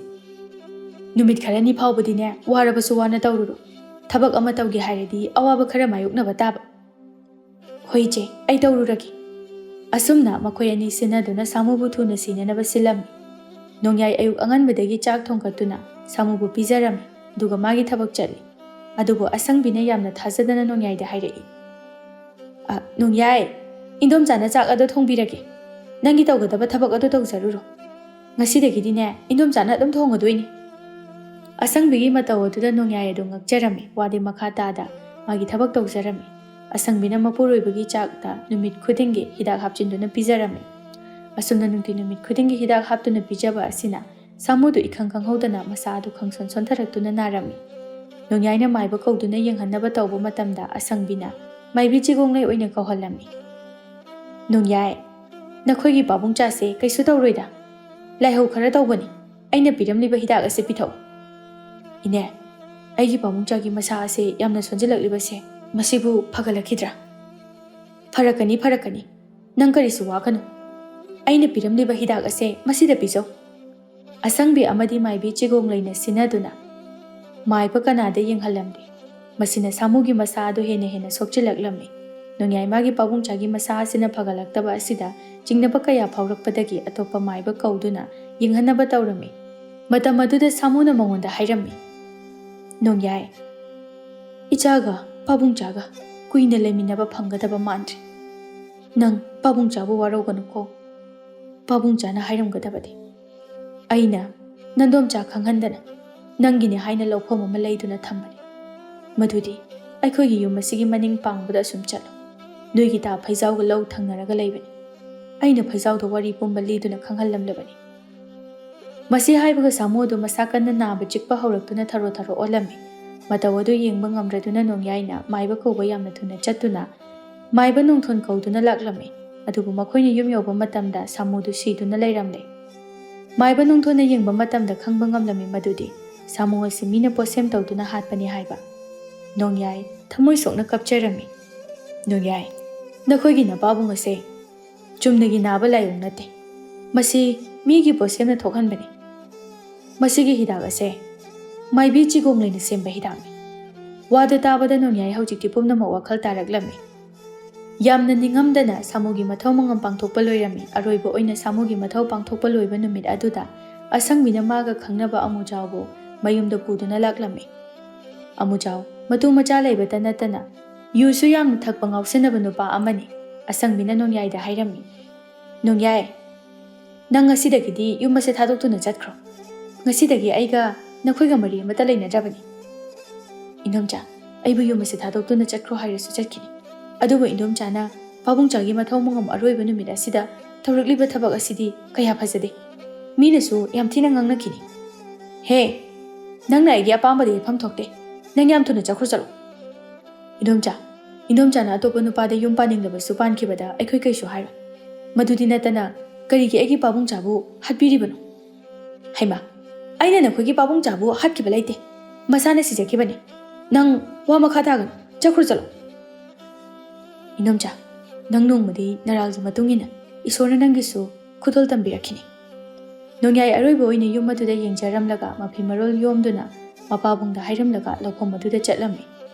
ꯅꯨꯃꯤꯠ ꯈꯔꯅꯤ ꯐꯥꯎꯕꯗꯤꯅꯦ, ꯋꯥꯔꯕꯁꯨ ꯋꯥꯅ ꯇꯧꯔꯨꯔꯣ꯫ ꯊꯕꯛ ꯑꯃ ꯇꯧꯒꯦ ꯍꯥꯏꯔꯗꯤ ꯑꯋꯥꯕ ꯈꯔ ꯃꯥꯌꯣꯛꯅꯕ ꯇꯥꯕ꯫" "ꯍꯣꯏ ꯏꯆꯦ, ꯑꯩ ꯇꯧꯔꯨꯔꯒꯦ꯫" ꯑꯁꯨꯝꯅ ꯃꯈꯣꯏ ꯑꯅꯤ ꯁꯤꯟꯅꯗꯨꯅ ꯁꯥꯃꯨꯕꯨ ꯊꯨꯅ ꯁꯤꯅꯅꯕ ꯁꯤꯜꯂꯝꯃꯤ꯫ ꯅꯣꯡꯌꯥꯏ ꯑꯌꯨꯛ ꯑꯉꯟꯕꯗꯒꯤ ꯆꯥꯛ ꯊꯣꯡꯒꯠꯇꯨꯅ ꯁꯥꯃꯨꯕꯨ ꯄꯤꯖꯔꯝꯃꯤ, ꯑꯗꯨꯒ ꯃꯥꯒꯤ ꯊꯕꯛ ꯆꯠꯂꯤ꯫ ꯑꯗꯨꯕꯨ ꯑꯁꯪꯕꯤꯅ ꯌꯥꯝꯅ ꯊꯥꯖꯗꯅ ꯅꯣꯡꯌꯥꯏꯗ ꯍꯥꯏꯔꯛꯏ, "ꯑ, ꯅꯣꯡꯌꯥꯏ, ꯏꯟꯗꯣꯝꯆꯥꯅ ꯆꯥꯛ ꯑꯗꯣ ꯊꯣꯡꯕꯤꯔꯒꯦ꯫ ꯅꯪꯒꯤ ꯇꯧꯒꯗꯕ ꯊꯕꯛ ꯑꯗꯣ ꯇꯧꯖꯔꯨꯔꯣ꯫ ꯉꯁꯤꯗꯒꯤꯗꯤꯅꯦ, ꯏꯟꯗꯣꯝꯆꯥꯅ ꯑꯗꯨꯝ ꯊꯣꯡꯒꯗꯣꯏꯅꯤ꯫" ꯑꯁꯪꯕꯤꯒꯤ ꯃꯇꯧ ꯑꯗꯨꯗ ꯅꯣꯡꯌꯥꯏ ꯑꯗꯨ ꯉꯛꯆꯔꯝꯃꯤ꯫ ꯋꯥꯗꯤ ꯃꯈꯥ ꯇꯥꯗ ꯃꯥꯒꯤ ꯊꯕꯛ ꯇꯧꯖꯔꯝꯃꯤ꯫ ꯑꯁꯪꯕꯤꯅ ꯃꯄꯨꯔꯣꯏꯕꯒꯤ ꯆꯥꯛꯇ ꯅꯨꯃꯤꯠ ꯈꯨꯗꯤꯡꯒꯤ ꯍꯤꯗꯥꯛ ꯍꯥꯞꯆꯤꯟꯗꯨꯅ ꯄꯤꯖꯔꯝꯃꯤ꯫ ꯑꯁꯨꯝꯅ ꯅꯨꯡꯇꯤ ꯅꯨꯃꯤꯠ ꯈꯨꯗꯤꯡꯒꯤ ꯍꯤꯗꯥꯛ ꯍꯥꯞꯇꯨꯅ ꯄꯤꯖꯕ ꯑꯁꯤꯅ ꯁꯥꯃꯨꯗꯨ ꯏꯈꯪ ꯈꯪꯍꯧꯗꯅ ꯃꯁꯥ ꯑꯗꯨ ꯈꯪꯁꯣꯟ ꯁꯣꯟꯊꯔꯛꯇꯨꯅ ꯅꯥꯔꯝꯃꯤ꯫ ꯅꯣꯡꯌꯥꯏꯅ ꯃꯥꯏꯕ ꯀꯧꯗꯨꯅ ꯌꯦꯡꯍꯟꯅꯕ ꯇꯧꯕ ꯃꯇꯝꯗ ꯑꯁꯪꯕꯤꯅ ꯃꯥꯏꯕꯤ ꯆꯤꯒꯣꯡꯂꯩ ꯑꯣꯏꯅ ꯀꯧꯍꯜꯂꯝꯃꯤ꯫ "ꯅꯣꯡꯌꯥꯏ, ꯅꯈꯣꯏꯒꯤ ꯄꯥꯕꯨꯡꯆꯥꯁꯦ ꯀꯩꯁꯨ ꯇꯧꯔꯣꯏꯗ꯫ ꯂꯥꯏꯍꯧ ꯈꯔ ꯇꯧꯕꯅꯤ꯫ ꯑꯩꯅ ꯄꯤꯔꯝꯂꯤꯕ ꯍꯤꯗꯥꯛ ꯑꯁꯤ ꯄꯤꯊꯛꯎ꯫" "ꯏꯅꯦ, ꯑꯩꯒꯤ ꯄꯥꯕꯨꯡꯆꯥꯒꯤ ꯃꯁꯥ ꯑꯁꯦ ꯌꯥꯝꯅ ꯁꯣꯟꯖꯤꯜꯂꯛꯂꯤꯕꯁꯦ, ꯃꯁꯤꯕꯨ ꯐꯒꯠꯂꯛꯈꯤꯗ꯭ꯔꯥ?" "ꯐꯔꯛꯀꯅꯤ, ꯐꯔꯛꯀꯅꯤ꯫ ꯅꯪ ꯀꯔꯤꯁꯨ ꯋꯥꯒꯅꯨ꯫ ꯑꯩꯅ ꯄꯤꯔꯝꯂꯤꯕ ꯍꯤꯗꯥꯛ ꯑꯁꯦ ꯃꯁꯤꯗ ꯄꯤꯖꯧ꯫" ꯑꯁꯪꯕꯤ ꯑꯃꯗꯤ ꯃꯥꯏꯕꯤ ꯆꯤꯒꯣꯡ ꯂꯩꯅ ꯁꯤꯟꯅꯗꯨꯅ ꯃꯥꯏꯕ ꯀꯅꯥꯗ ꯌꯦꯡꯍꯜꯂꯝꯗꯦ꯫ ꯃꯁꯤꯅ ꯁꯥꯃꯨꯒꯤ ꯃꯁꯥ ꯑꯗꯨ ꯍꯦꯟꯅ ꯍꯦꯟꯅ ꯁꯣꯛꯆꯤꯜꯂꯛꯂꯝꯃꯤ꯫ ꯅꯣꯡꯌꯥꯏ ꯃꯥꯒꯤ ꯄꯥꯕꯨꯡꯆꯥꯒꯤ ꯃꯁꯥ ꯑꯁꯤꯅ ꯐꯒꯠꯂꯛꯇꯕ ꯑꯁꯤꯗ ꯆꯤꯡꯅꯕ ꯀꯌꯥ ꯐꯥꯎꯔꯛꯄꯗꯒꯤ ꯑꯇꯣꯞꯄ ꯃꯥꯏꯕ ꯀꯧꯗꯨꯅ ꯌꯦꯡꯍꯟꯅꯕ ꯇꯧꯔꯝꯃꯤ꯫ ꯃꯇꯝ ꯑꯗꯨꯗ ꯁꯥꯃꯨꯅ ꯃꯉꯣꯟꯗ ꯍꯥꯏꯔꯝꯃꯤ, "ꯅꯣꯡꯌꯥꯏ, ꯏꯆꯥꯒ ꯄꯥꯕꯨꯡꯆꯥꯒ ꯀꯨꯏꯅ ꯂꯩꯃꯤꯟꯅꯕ ꯐꯪꯒꯗꯕ ꯃꯥꯟꯗ꯭ꯔꯦ꯫ ꯅꯪ ꯄꯥꯕꯨꯡꯆꯥꯕꯨ ꯋꯥꯔꯧꯒꯅꯨꯀꯣ꯫ ꯄꯥꯕꯨꯡꯆꯥꯅ ꯍꯥꯏꯔꯝꯒꯗꯕꯗꯤ ꯑꯩꯅ ꯅꯟꯗꯣꯝꯆꯥ ꯈꯪꯍꯟꯗꯅ ꯅꯪꯒꯤꯅꯦ ꯍꯥꯏꯅ ꯂꯧꯐꯝ ꯑꯃ ꯂꯩꯗꯨꯅ ꯊꯝꯕꯅꯤ꯫ ꯃꯗꯨꯗꯤ ꯑꯩꯈꯣꯏꯒꯤ ꯌꯨꯝ ꯑꯁꯤꯒꯤ ꯃꯅꯤꯡ ꯄꯥꯡꯕꯗ ꯑꯁꯨꯝ ꯆꯠꯂꯨ꯫ ꯅꯣꯏꯒꯤ ꯇꯥ ꯐꯩꯖꯥꯎꯒ ꯂꯧ ꯊꯪꯅꯔꯒ ꯂꯩꯕꯅꯤ꯫ ꯑꯩꯅ ꯐꯩꯖꯥꯎꯗ ꯋꯥꯔꯤ ꯄꯨꯝꯕ ꯂꯤꯗꯨꯅ ꯈꯪꯍꯜꯂꯝꯂꯕꯅꯤ꯫" ꯃꯁꯤ ꯍꯥꯏꯕꯒ ꯁꯥꯃꯨ ꯑꯗꯨ ꯃꯁꯥ ꯀꯟꯅ ꯅꯥꯕ ꯆꯤꯛꯄ ꯍꯧꯔꯛꯇꯨꯅ ꯊꯔꯣ ꯊꯔꯣ ꯑꯣꯜꯂꯝꯃꯤ꯫ ꯃꯇꯧ ꯑꯗꯨ ꯌꯦꯡꯕ ꯉꯝꯗ꯭ꯔꯗꯨꯅ ꯅꯣꯡꯌꯥꯏꯅ ꯃꯥꯏꯕ ꯀꯧꯕ ꯌꯥꯝꯅ ꯊꯨꯅ ꯆꯠꯇꯨꯅ ꯃꯥꯏꯕ ꯅꯣꯡꯊꯣꯟ ꯀꯧꯗꯨꯅ ꯂꯥꯛꯂꯝꯃꯤ꯫ ꯑꯗꯨꯕꯨ ꯃꯈꯣꯏꯅ ꯌꯨꯝ ꯌꯧꯕ ꯃꯇꯝꯗ ꯁꯥꯃꯨꯗꯨ ꯁꯤꯗꯨꯅ ꯂꯩꯔꯝꯂꯦ꯫ ꯃꯥꯏꯕ ꯅꯣꯡꯊꯣꯟꯅ ꯌꯦꯡꯕ ꯃꯇꯝꯗ ꯈꯪꯕ ꯉꯝꯂꯝꯃꯤ ꯃꯗꯨꯗꯤ ꯁꯥꯃꯨ ꯑꯁꯤ ꯃꯤꯅ ꯄꯣꯠꯁꯦꯝ ꯇꯧꯗꯨꯅ ꯍꯥꯠꯄꯅꯤ ꯍꯥꯏꯕ꯫ ꯅꯣꯡꯌꯥꯏ ꯊꯃꯣꯏ ꯁꯣꯛꯅ ꯀꯞꯆꯔꯝꯃꯤ꯫ "ꯅꯣꯡꯌꯥꯏ, ꯅꯈꯣꯏꯒꯤ ꯅꯄꯥꯕꯨꯡ ꯑꯁꯦ ꯆꯨꯝꯅꯒꯤ ꯅꯥꯕ ꯂꯥꯏꯑꯣꯡ ꯅꯠꯇꯦ꯫ ꯃꯁꯤ ꯃꯤꯒꯤ ꯄꯣꯠꯁꯦꯝꯅ ꯊꯣꯛꯍꯟꯕꯅꯤ꯫ ꯃꯁꯤꯒꯤ ꯍꯤꯗꯥꯛ ꯑꯁꯦ ꯃꯥꯏꯕꯤ ꯆꯤꯒꯣꯡ ꯂꯩꯅ ꯁꯦꯝꯕ ꯍꯤꯗꯥꯛꯅꯤ꯫" ꯋꯥꯗꯨ ꯇꯥꯕꯗ ꯅꯣꯡꯌꯥꯏ ꯍꯧꯖꯤꯛꯇꯤ ꯄꯨꯝꯅꯃꯛ ꯋꯥꯈꯜ ꯇꯥꯔꯛꯂꯝꯃꯤ꯫ ꯌꯥꯝꯅ ꯅꯤꯡꯉꯝꯗꯅ ꯁꯥꯃꯨꯒꯤ ꯃꯊꯧ ꯃꯉꯝ ꯄꯥꯡꯊꯣꯛꯄ ꯂꯣꯏꯔꯝꯃꯤ꯫ ꯑꯔꯣꯏꯕ ꯑꯣꯏꯅ ꯁꯥꯃꯨꯒꯤ ꯃꯊꯧ ꯄꯥꯡꯊꯣꯛꯄ ꯂꯣꯏꯕ ꯅꯨꯃꯤꯠ ꯑꯗꯨꯗ ꯑꯁꯪꯕꯤꯅ ꯃꯥꯒ ꯈꯪꯅꯕ ꯑꯃꯨꯖꯥꯎꯕꯨ ꯃꯌꯨꯝꯗ ꯄꯨꯗꯨꯅ ꯂꯥꯛꯂꯝꯃꯤ꯫ ꯑꯃꯨꯖꯥꯎ ꯃꯇꯨ ꯃꯆꯥ ꯂꯩꯕꯇ ꯅꯠꯇꯅ ꯌꯨꯁꯨ ꯌꯥꯝꯅ ꯊꯛꯄ ꯉꯥꯎꯁꯤꯟꯅꯕ ꯅꯨꯄꯥ ꯑꯃꯅꯤ꯫ ꯑꯁꯪꯕꯤꯅ ꯅꯣꯡꯌꯥꯏꯗ ꯍꯥꯏꯔꯝꯃꯤ, "ꯅꯣꯡꯌꯥꯏ, ꯅꯪ ꯉꯁꯤꯗꯒꯤꯗꯤ ꯌꯨꯝ ꯑꯁꯦ ꯊꯥꯗꯣꯛꯇꯨꯅ ꯆꯠꯈ꯭ꯔꯣ꯫ ꯉꯁꯤꯗꯒꯤ ꯑꯩꯒ ꯅꯈꯣꯏꯒ ꯃꯔꯤ ꯑꯃꯠꯇ ꯂꯩꯅꯗ꯭ꯔꯕꯅꯤ꯫" "ꯏꯟꯗꯣꯝꯆꯥ, ꯑꯩꯕꯨ ꯌꯨꯝ ꯑꯁꯦ ꯊꯥꯗꯣꯛꯇꯨꯅ ꯆꯠꯈ꯭ꯔꯣ ꯍꯥꯏꯔꯁꯨ ꯆꯠꯈꯤꯅꯤ꯫ ꯑꯗꯨꯕꯨ ꯏꯟꯗꯣꯝꯆꯥꯅ ꯄꯥꯕꯨꯡꯆꯥꯒꯤ ꯃꯊꯧ ꯃꯉꯝ ꯑꯔꯣꯏꯕ ꯅꯨꯃꯤꯠ ꯑꯁꯤꯗ ꯇꯧꯔꯛꯂꯤꯕ ꯊꯕꯛ ꯑꯁꯤꯗꯤ ꯀꯌꯥ ꯐꯖꯗꯦ꯫ ꯃꯤꯅꯁꯨ ꯌꯥꯝ ꯊꯤꯅ ꯉꯥꯡꯅꯈꯤꯅꯤ꯫" "ꯍꯦ, ꯅꯪꯅ ꯑꯩꯒꯤ ꯑꯄꯥꯝꯕꯗ ꯌꯦꯠꯐꯝ ꯊꯣꯛꯇꯦ꯫ ꯅꯪ ꯌꯥꯝ ꯊꯨꯅ ꯆꯠꯈ꯭ꯔꯣ ꯆꯠꯂꯣ꯫" "ꯏꯟꯗꯣꯝꯆꯥ, ꯏꯟꯗꯣꯝꯆꯥꯅ ꯑꯇꯣꯞꯄ ꯅꯨꯄꯥꯗ ꯌꯨꯝ ꯄꯥꯅꯤꯡꯂꯕꯁꯨ ꯄꯥꯟꯈꯤꯕꯗ ꯑꯩꯈꯣꯏ ꯀꯩꯁꯨ ꯍꯥꯏꯔꯣꯏ꯫ ꯃꯗꯨꯗꯤ ꯅꯠꯇꯅ ꯀꯔꯤꯒꯤ ꯑꯩꯒꯤ ꯄꯥꯕꯨꯡꯆꯥꯕꯨ ꯍꯥꯠꯄꯤꯔꯤꯕꯅꯣ?" "ꯍꯩꯃꯥ, ꯑꯩꯅ ꯅꯈꯣꯏꯒꯤ ꯄꯥꯕꯨꯡꯆꯥꯕꯨ ꯍꯥꯠꯈꯤꯕ ꯂꯩꯇꯦ꯫ ꯃꯁꯥꯅ ꯁꯤꯖꯈꯤꯕꯅꯤ꯫ ꯅꯪ ꯋꯥ ꯃꯈꯥ ꯇꯥꯒꯅꯨ꯫ ꯆꯠꯈ꯭ꯔꯣ ꯆꯠꯂꯣ꯫" "ꯏꯟꯗꯣꯝꯆꯥ, ꯅꯪ ꯅꯣꯡꯃꯗꯤ ꯅꯔꯥꯜꯒꯤ ꯃꯇꯨꯡ ꯏꯟꯅ ꯏꯁꯣꯔꯅ ꯅꯪꯒꯤꯁꯨ ꯈꯨꯗꯣꯜ ꯇꯝꯕꯤꯔꯛꯈꯤꯅꯤ꯫" ꯅꯣꯡꯌꯥꯏ ꯑꯔꯣꯏꯕ ꯑꯣꯏꯅ ꯌꯨꯝ ꯑꯗꯨꯗ ꯌꯦꯡꯖꯔꯝꯂꯒ ꯃꯐꯤ ꯃꯔꯣꯜ ꯌꯣꯝꯗꯨꯅ ꯃꯄꯥꯕꯨꯡꯗ ꯍꯥꯏꯔꯝꯂꯒ ꯂꯧꯐꯝ ꯑꯗꯨꯗ ꯆꯠꯂꯝꯃꯤ꯫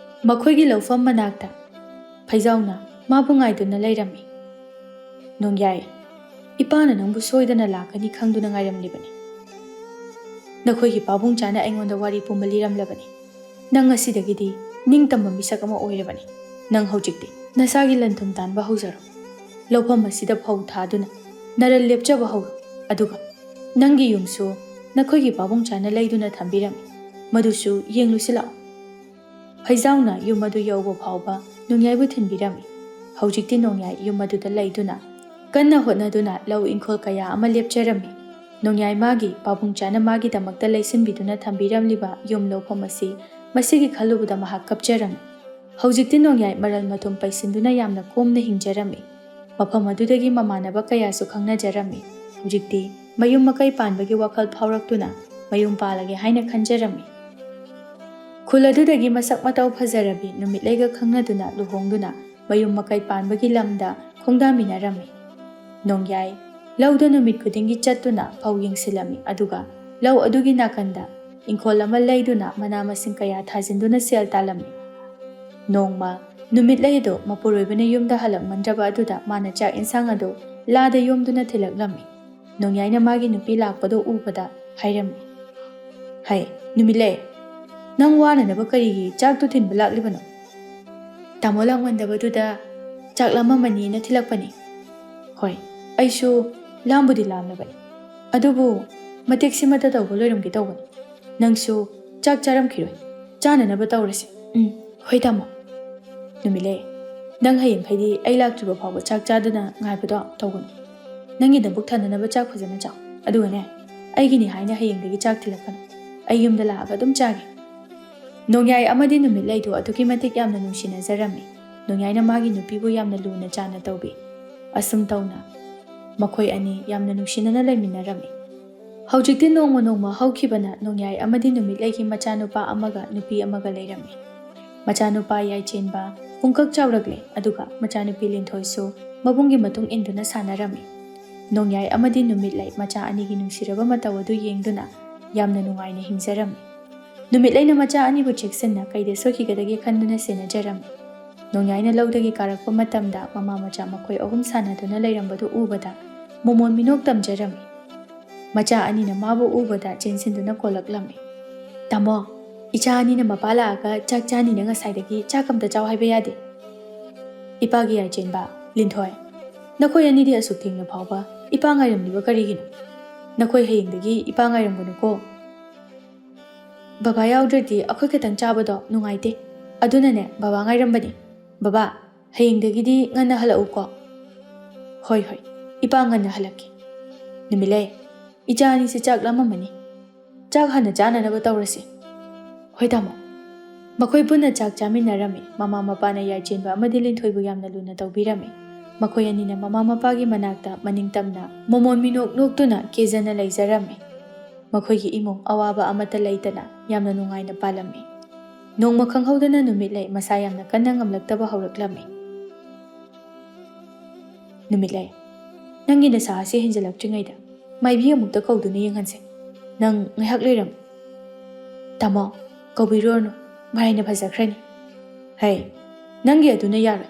ꯃꯈꯣꯏꯒꯤ ꯂꯧꯐꯝ ꯃꯅꯥꯛꯇ ꯐꯩꯖꯥꯎꯅ ꯃꯥꯕꯨ ꯉꯥꯏꯗꯨꯅ ꯂꯩꯔꯝꯃꯤ꯫ "ꯅꯣꯡꯌꯥꯏ, ꯏꯄꯥꯅ ꯅꯪꯕꯨ ꯁꯣꯏꯗꯅ ꯂꯥꯛꯀꯅꯤ ꯈꯪꯗꯨꯅ ꯉꯥꯏꯔꯝꯂꯤꯕꯅꯤ꯫ ꯅꯈꯣꯏꯒꯤ ꯄꯥꯕꯨꯡ ꯆꯥꯅ ꯑꯩꯉꯣꯟꯗ ꯋꯥꯔꯤ ꯄꯨꯝꯕ ꯂꯤꯔꯝꯂꯕꯅꯤ꯫ ꯅꯪ ꯉꯁꯤꯗꯒꯤꯗꯤ ꯅꯤꯡꯇꯝꯕ ꯃꯤꯁꯛ ꯑꯃ ꯑꯣꯏꯔꯕꯅꯤ꯫ ꯅꯪ ꯍꯧꯖꯤꯛꯇꯤ ꯅꯁꯥꯒꯤ ꯂꯟ ꯊꯨꯝ ꯇꯥꯟꯕ ꯍꯧꯖꯔꯣ꯫ ꯂꯧꯐꯝ ꯑꯁꯤꯗ ꯐꯧ ꯊꯥꯗꯨꯅ ꯅꯔꯜ ꯂꯦꯞꯆꯕ ꯍꯧꯔꯣ꯫ ꯑꯗꯨꯒ ꯅꯪꯒꯤ ꯌꯨꯝꯁꯨ ꯅꯈꯣꯏꯒꯤ ꯄꯥꯕꯨꯡ ꯆꯥꯅ ꯂꯩꯗꯨꯅ ꯊꯝꯕꯤꯔꯝꯃꯤ꯫ ꯃꯗꯨꯁꯨ ꯌꯦꯡꯂꯨꯁꯤ ꯂꯥꯛꯑꯣ꯫" ꯐꯩꯖꯥꯎꯅ ꯌꯨꯝ ꯑꯗꯨ ꯌꯧꯕ ꯐꯥꯎꯕ ꯅꯣꯡꯌꯥꯏꯕꯨ ꯊꯤꯟꯕꯤꯔꯝꯃꯤ꯫ ꯍꯧꯖꯤꯛꯇꯤ ꯅꯣꯡꯌꯥꯏ ꯌꯨꯝ ꯑꯗꯨꯗ ꯂꯩꯗꯨꯅ ꯀꯟꯅ ꯍꯣꯠꯅꯗꯨꯅ ꯂꯧ ꯏꯪꯈꯣꯜ ꯀꯌꯥ ꯑꯃ ꯂꯦꯞꯆꯔꯝꯃꯤ꯫ ꯅꯣꯡꯌꯥꯏ ꯃꯥꯒꯤ ꯄꯥꯕꯨꯡ ꯆꯥꯅ ꯃꯥꯒꯤꯗꯃꯛꯇ ꯂꯩꯁꯤꯟꯕꯤꯗꯨꯅ ꯊꯝꯕꯤꯔꯝꯂꯤꯕ ꯌꯨꯝ ꯂꯧꯐꯝ ꯑꯁꯤ ꯃꯁꯤꯒꯤ ꯈꯜꯂꯨꯕꯗ ꯃꯍꯥꯛ ꯀꯞꯆꯔꯝꯃꯤ꯫ ꯍꯧꯖꯤꯛꯇꯤ ꯅꯣꯡꯌꯥꯏ ꯃꯔꯜ ꯃꯊꯨꯝ ꯄꯩꯁꯤꯟꯗꯨꯅ ꯌꯥꯝꯅ ꯀꯣꯝꯅ ꯍꯤꯡꯖꯔꯝꯃꯤ꯫ ꯃꯐꯝ ꯑꯗꯨꯗꯒꯤ ꯃꯃꯥꯟꯅꯕ ꯀꯌꯥꯁꯨ ꯈꯪꯅꯖꯔꯝꯃꯤ꯫ ꯍꯧꯖꯤꯛꯇꯤ ꯃꯌꯨꯝ ꯃꯀꯩ ꯄꯥꯟꯕꯒꯤ ꯋꯥꯈꯜ ꯐꯥꯎꯔꯛꯇꯨꯅ ꯃꯌꯨꯝ ꯄꯥꯜꯂꯒꯦ ꯍꯥꯏꯅ ꯈꯟꯖꯔꯝꯃꯤ꯫ ꯈꯨꯜ ꯑꯗꯨꯗꯒꯤ ꯃꯁꯛ ꯃꯇꯧ ꯐꯖꯔꯕꯤ ꯅꯨꯃꯤꯠꯂꯩꯒ ꯈꯪꯅꯗꯨꯅ ꯂꯨꯍꯣꯡꯗꯨꯅ ꯃꯌꯨꯝ ꯃꯀꯩ ꯄꯥꯟꯕꯒꯤ ꯂꯝꯗ ꯈꯣꯡꯗꯥꯃꯤꯟꯅꯔꯝꯃꯤ꯫ ꯅꯣꯡꯌꯥꯏ ꯂꯧꯗ ꯅꯨꯃꯤꯠ ꯈꯨꯗꯤꯡꯒꯤ ꯆꯠꯇꯨꯅ ꯐꯧ ꯌꯦꯡꯁꯤꯜꯂꯝꯃꯤ, ꯑꯗꯨꯒ ꯂꯧ ꯑꯗꯨꯒꯤ ꯅꯥꯀꯟꯗ ꯏꯪꯈꯣꯜ ꯑꯃ ꯂꯩꯗꯨꯅ ꯃꯅꯥ ꯃꯁꯤꯡ ꯀꯌꯥ ꯊꯥꯖꯤꯟꯗꯨꯅ ꯁꯦꯜ ꯇꯥꯜꯂꯝꯃꯤ꯫ ꯅꯣꯡꯃ ꯅꯨꯃꯤꯠꯂꯩ ꯑꯗꯨ ꯃꯄꯨꯔꯣꯏꯕꯅ ꯌꯨꯝꯗ ꯍꯜꯂꯛꯃꯟꯗ꯭ꯔꯕ ꯑꯗꯨꯗ ꯃꯥꯅ ꯆꯥꯛ ꯏꯟꯁꯥꯡ ꯑꯗꯨ ꯂꯥꯗ ꯌꯣꯝꯗꯨꯅ ꯊꯤꯜꯂꯛꯂꯝꯃꯤ꯫ ꯅꯣꯡꯌꯥꯏꯅ ꯃꯥꯒꯤ ꯅꯨꯄꯤ ꯂꯥꯛꯄꯗꯨ ꯎꯕꯗ ꯍꯥꯏꯔꯝꯃꯤ, "ꯍꯩ, ꯅꯨꯃꯤꯠꯂꯩ, ꯅꯪ ꯋꯥꯅꯅꯕ ꯀꯔꯤꯒꯤ ꯆꯥꯛꯇꯨ ꯊꯤꯟꯕ ꯂꯥꯛꯂꯤꯕꯅꯣ?" "ꯇꯥꯃꯣ ꯂꯥꯛꯃꯟꯗꯕꯗꯨꯗ ꯆꯥꯛ ꯂꯥꯝꯃꯝꯃꯅꯤꯅ ꯊꯤꯜꯂꯛꯄꯅꯤ꯫" "ꯍꯣꯏ, ꯑꯩꯁꯨ ꯂꯥꯝꯕꯨꯗꯤ ꯂꯥꯝꯂꯕꯅꯤ, ꯑꯗꯨꯕꯨ ꯃꯇꯦꯛ ꯁꯤꯃꯇ ꯇꯧꯕ ꯂꯣꯏꯔꯝꯒꯦ ꯇꯧꯕꯅꯤ꯫ ꯅꯪꯁꯨ ꯆꯥꯛ ꯆꯥꯔꯝꯈꯤꯔꯣꯏ, ꯆꯥꯅꯅꯕ ꯇꯧꯔꯁꯤ꯫" "ꯎꯝ, ꯍꯣꯏ ꯇꯥꯃꯣ꯫" "ꯅꯨꯃꯤꯠꯂꯩ, ꯅꯪ ꯍꯌꯦꯡꯈꯩꯗꯤ ꯑꯩ ꯂꯥꯛꯇ꯭ꯔꯤꯕ ꯐꯥꯎꯕ ꯆꯥꯛ ꯆꯥꯗꯅ ꯉꯥꯏꯕꯗꯣ ꯇꯧꯒꯅꯨ꯫ ꯅꯪꯒꯤ ꯅꯕꯨꯛ ꯊꯟꯅꯅꯕ ꯆꯥꯛ ꯐꯖꯅ ꯆꯥꯎ꯫ ꯑꯗꯨꯒꯅꯦ, ꯑꯩꯒꯤꯅꯤ ꯍꯥꯏꯅ ꯍꯌꯦꯡꯗꯒꯤ ꯆꯥꯛ ꯊꯤꯜꯂꯛꯀꯅꯨ꯫ ꯑꯩ ꯌꯨꯝꯗ ꯂꯥꯛꯑꯒ ꯑꯗꯨꯝ ꯆꯥꯒꯦ꯫" ꯅꯣꯡꯌꯥꯏ ꯑꯃꯗꯤ ꯅꯨꯃꯤꯠꯂꯩꯗꯨ ꯑꯗꯨꯛꯀꯤ ꯃꯇꯤꯛ ꯌꯥꯝꯅ ꯅꯨꯡꯁꯤꯅꯖꯔꯝꯃꯤ꯫ ꯅꯣꯡꯌꯥꯏꯅ ꯃꯥꯒꯤ ꯅꯨꯄꯤꯕꯨ ꯌꯥꯝꯅ ꯂꯨꯅ ꯆꯥꯟꯅ ꯇꯧꯕꯤ꯫ ꯑꯁꯨꯝ ꯇꯧꯅ ꯃꯈꯣꯏ ꯑꯅꯤ ꯌꯥꯝꯅ ꯅꯨꯡꯁꯤꯅꯅ ꯂꯩꯃꯤꯟꯅꯔꯝꯃꯤ꯫ ꯍꯧꯖꯤꯛꯇꯤ ꯅꯣꯡꯃ ꯅꯣꯡꯃ ꯍꯧꯈꯤꯕꯅ ꯅꯣꯡꯌꯥꯏ ꯑꯃꯗꯤ ꯅꯨꯃꯤꯠꯂꯩꯒꯤ ꯃꯆꯥꯅꯨꯄꯥ ꯑꯃꯒ ꯅꯨꯄꯤ ꯑꯃꯒ ꯂꯩꯔꯝꯃꯤ꯫ ꯃꯆꯥꯅꯨꯄꯥ ꯌꯥꯏꯆꯦꯟꯕ ꯄꯨꯡꯀꯛ ꯆꯥꯎꯔꯛꯂꯦ, ꯑꯗꯨꯒ ꯃꯆꯥꯅꯨꯄꯤ ꯂꯤꯟꯊꯣꯏꯁꯨ ꯃꯕꯨꯡꯒꯤ ꯃꯇꯨꯡ ꯏꯟꯗꯨꯅ ꯁꯥꯟꯅꯔꯝꯃꯤ꯫ ꯅꯣꯡꯌꯥꯏ ꯑꯃꯗꯤ ꯅꯨꯃꯤꯠꯂꯩ ꯃꯆꯥ ꯑꯅꯤꯒꯤ ꯅꯨꯡꯁꯤꯔꯕ ꯃꯇꯧ ꯑꯗꯨ ꯌꯦꯡꯗꯨꯅ ꯌꯥꯝꯅ ꯅꯨꯡꯉꯥꯏꯅ ꯍꯤꯡꯖꯔꯝꯃꯤ꯫ ꯅꯨꯃꯤꯠꯂꯩꯅ ꯃꯆꯥ ꯑꯅꯤꯕꯨ ꯆꯦꯛꯁꯤꯟꯅ ꯀꯩꯗ ꯁꯣꯏꯈꯤꯒꯗꯒꯦ ꯈꯟꯗꯨꯅ ꯁꯦꯟꯅꯖꯔꯝꯃꯤ꯫ ꯅꯣꯡꯌꯥꯏꯅ ꯂꯧꯗꯒꯤ ꯀꯥꯔꯛꯄ ꯃꯇꯝꯗ ꯃꯃꯥ ꯃꯆꯥ ꯃꯈꯣꯏ ꯑꯍꯨꯝ ꯁꯥꯟꯅꯗꯨꯅ ꯂꯩꯔꯝꯕꯗꯨ ꯎꯕꯗ ꯃꯣꯃꯣꯟ ꯃꯤꯅꯣꯛ ꯇꯝꯖꯔꯝꯃꯤ꯫ ꯃꯆꯥ ꯑꯅꯤꯅ ꯃꯥꯕꯨ ꯎꯕꯗ ꯆꯦꯟꯁꯤꯟꯗꯨꯅ ꯀꯣꯜꯂꯛꯂꯝꯃꯤ꯫ "ꯇꯥꯃꯣ, ꯏꯆꯥ ꯑꯅꯤꯅ ꯃꯄꯥ ꯂꯥꯛꯑꯒ ꯆꯥꯛ ꯆꯥꯅꯤꯅ ꯉꯁꯥꯏꯗꯒꯤ ꯆꯥꯛ ꯑꯝꯇ ꯆꯥꯎ ꯍꯥꯏꯕ ꯌꯥꯗꯦ꯫" ꯏꯄꯥꯒꯤ ꯌꯥꯏꯆꯦꯟꯕ, "ꯂꯤꯟꯊꯣꯏ, ꯅꯈꯣꯏ ꯑꯅꯤꯗꯤ ꯑꯁꯨꯛ ꯊꯦꯡꯅ ꯐꯥꯎꯕ ꯏꯄꯥ ꯉꯥꯏꯔꯝꯂꯤꯕ ꯀꯔꯤꯒꯤꯅꯣ? ꯅꯈꯣꯏ ꯍꯌꯦꯡꯗꯒꯤ ꯏꯄꯥ ꯉꯥꯏꯔꯝꯒꯅꯨꯀꯣ꯫" "ꯕꯕꯥ ꯌꯥꯎꯗ꯭ꯔꯗꯤ ꯑꯩꯈꯣꯏ ꯈꯛꯇꯪ ꯆꯥꯕꯗꯣ ꯅꯨꯡꯉꯥꯏꯇꯦ꯫ ꯑꯗꯨꯅꯅꯦ ꯕꯕꯥ ꯉꯥꯏꯔꯝꯕꯅꯤ꯫ ꯕꯕꯥ, ꯍꯌꯦꯡꯗꯒꯤꯗꯤ ꯉꯟꯅ ꯍꯜꯂꯛꯎꯀꯣ꯫" "ꯍꯣꯏ, ꯍꯣꯏ, ꯏꯄꯥ ꯉꯟꯅ ꯍꯜꯂꯛꯀꯦ꯫" "ꯅꯨꯃꯤꯠꯂꯩ, ꯏꯆꯥ ꯑꯅꯤꯁꯦ ꯆꯥꯛ ꯂꯥꯝꯃꯝꯃꯅꯤ꯫ ꯆꯥꯛ ꯍꯥꯟꯅ ꯆꯥꯅꯅꯕ ꯇꯧꯔꯁꯤ꯫" "ꯍꯣꯏ, ꯇꯥꯃꯣ꯫" ꯃꯈꯣꯏ ꯄꯨꯟꯅ ꯆꯥꯛ ꯆꯥꯃꯤꯟꯅꯔꯝꯃꯤ꯫ ꯃꯃꯥ ꯃꯄꯥꯅ ꯌꯥꯏꯆꯦꯟꯕ ꯑꯃꯗꯤ ꯂꯤꯟꯊꯣꯏꯕꯨ ꯌꯥꯝꯅ ꯂꯨꯅ ꯇꯧꯕꯤꯔꯝꯃꯤ꯫ ꯃꯈꯣꯏ ꯑꯅꯤꯅ ꯃꯃꯥ ꯃꯄꯥꯒꯤ ꯃꯅꯥꯛꯇ ꯃꯅꯤꯡ ꯇꯝꯅ ꯃꯣꯃꯣꯟ ꯃꯤꯅꯣꯛ ꯅꯣꯛꯇꯨꯅ ꯀꯦꯖꯅ ꯂꯩꯖꯔꯝꯃꯤ꯫ ꯃꯈꯣꯏꯒꯤ ꯏꯃꯨꯡ ꯑꯋꯥꯕ ꯑꯃꯠꯇ ꯂꯩꯇꯅ ꯌꯥꯝꯅ ꯅꯨꯡꯉꯥꯏꯅ ꯄꯥꯜꯂꯝꯃꯤ꯫ ꯅꯣꯡꯃ ꯈꯪꯍꯧꯗꯅ ꯅꯨꯃꯤꯠꯂꯩ ꯃꯁꯥ ꯌꯥꯝꯅ ꯀꯟꯅ ꯉꯝꯂꯛꯇꯕ ꯍꯧꯔꯛꯂꯝꯃꯤ꯫ "ꯅꯨꯃꯤꯠꯂꯩ, ꯅꯪꯒꯤ ꯅꯁꯥ ꯑꯁꯤ ꯍꯦꯟꯖꯜꯂꯛꯇ꯭ꯔꯤꯉꯩꯗ ꯃꯥꯏꯕꯤ ꯑꯃꯨꯛꯇ ꯀꯧꯗꯨꯅ ꯌꯦꯡꯍꯟꯁꯦ꯫ ꯅꯪ ꯉꯥꯏꯍꯥꯛ ꯂꯩꯔꯝꯃꯨ꯫" "ꯇꯥꯃꯣ, ꯀꯧꯕꯤꯔꯨꯔꯅꯨ, ꯃꯔꯥꯏꯅ ꯐꯖꯈ꯭ꯔꯅꯤ꯫" "ꯍꯩ, ꯅꯪꯒꯤ ꯑꯗꯨꯅ ꯌꯥꯔꯣꯏ꯫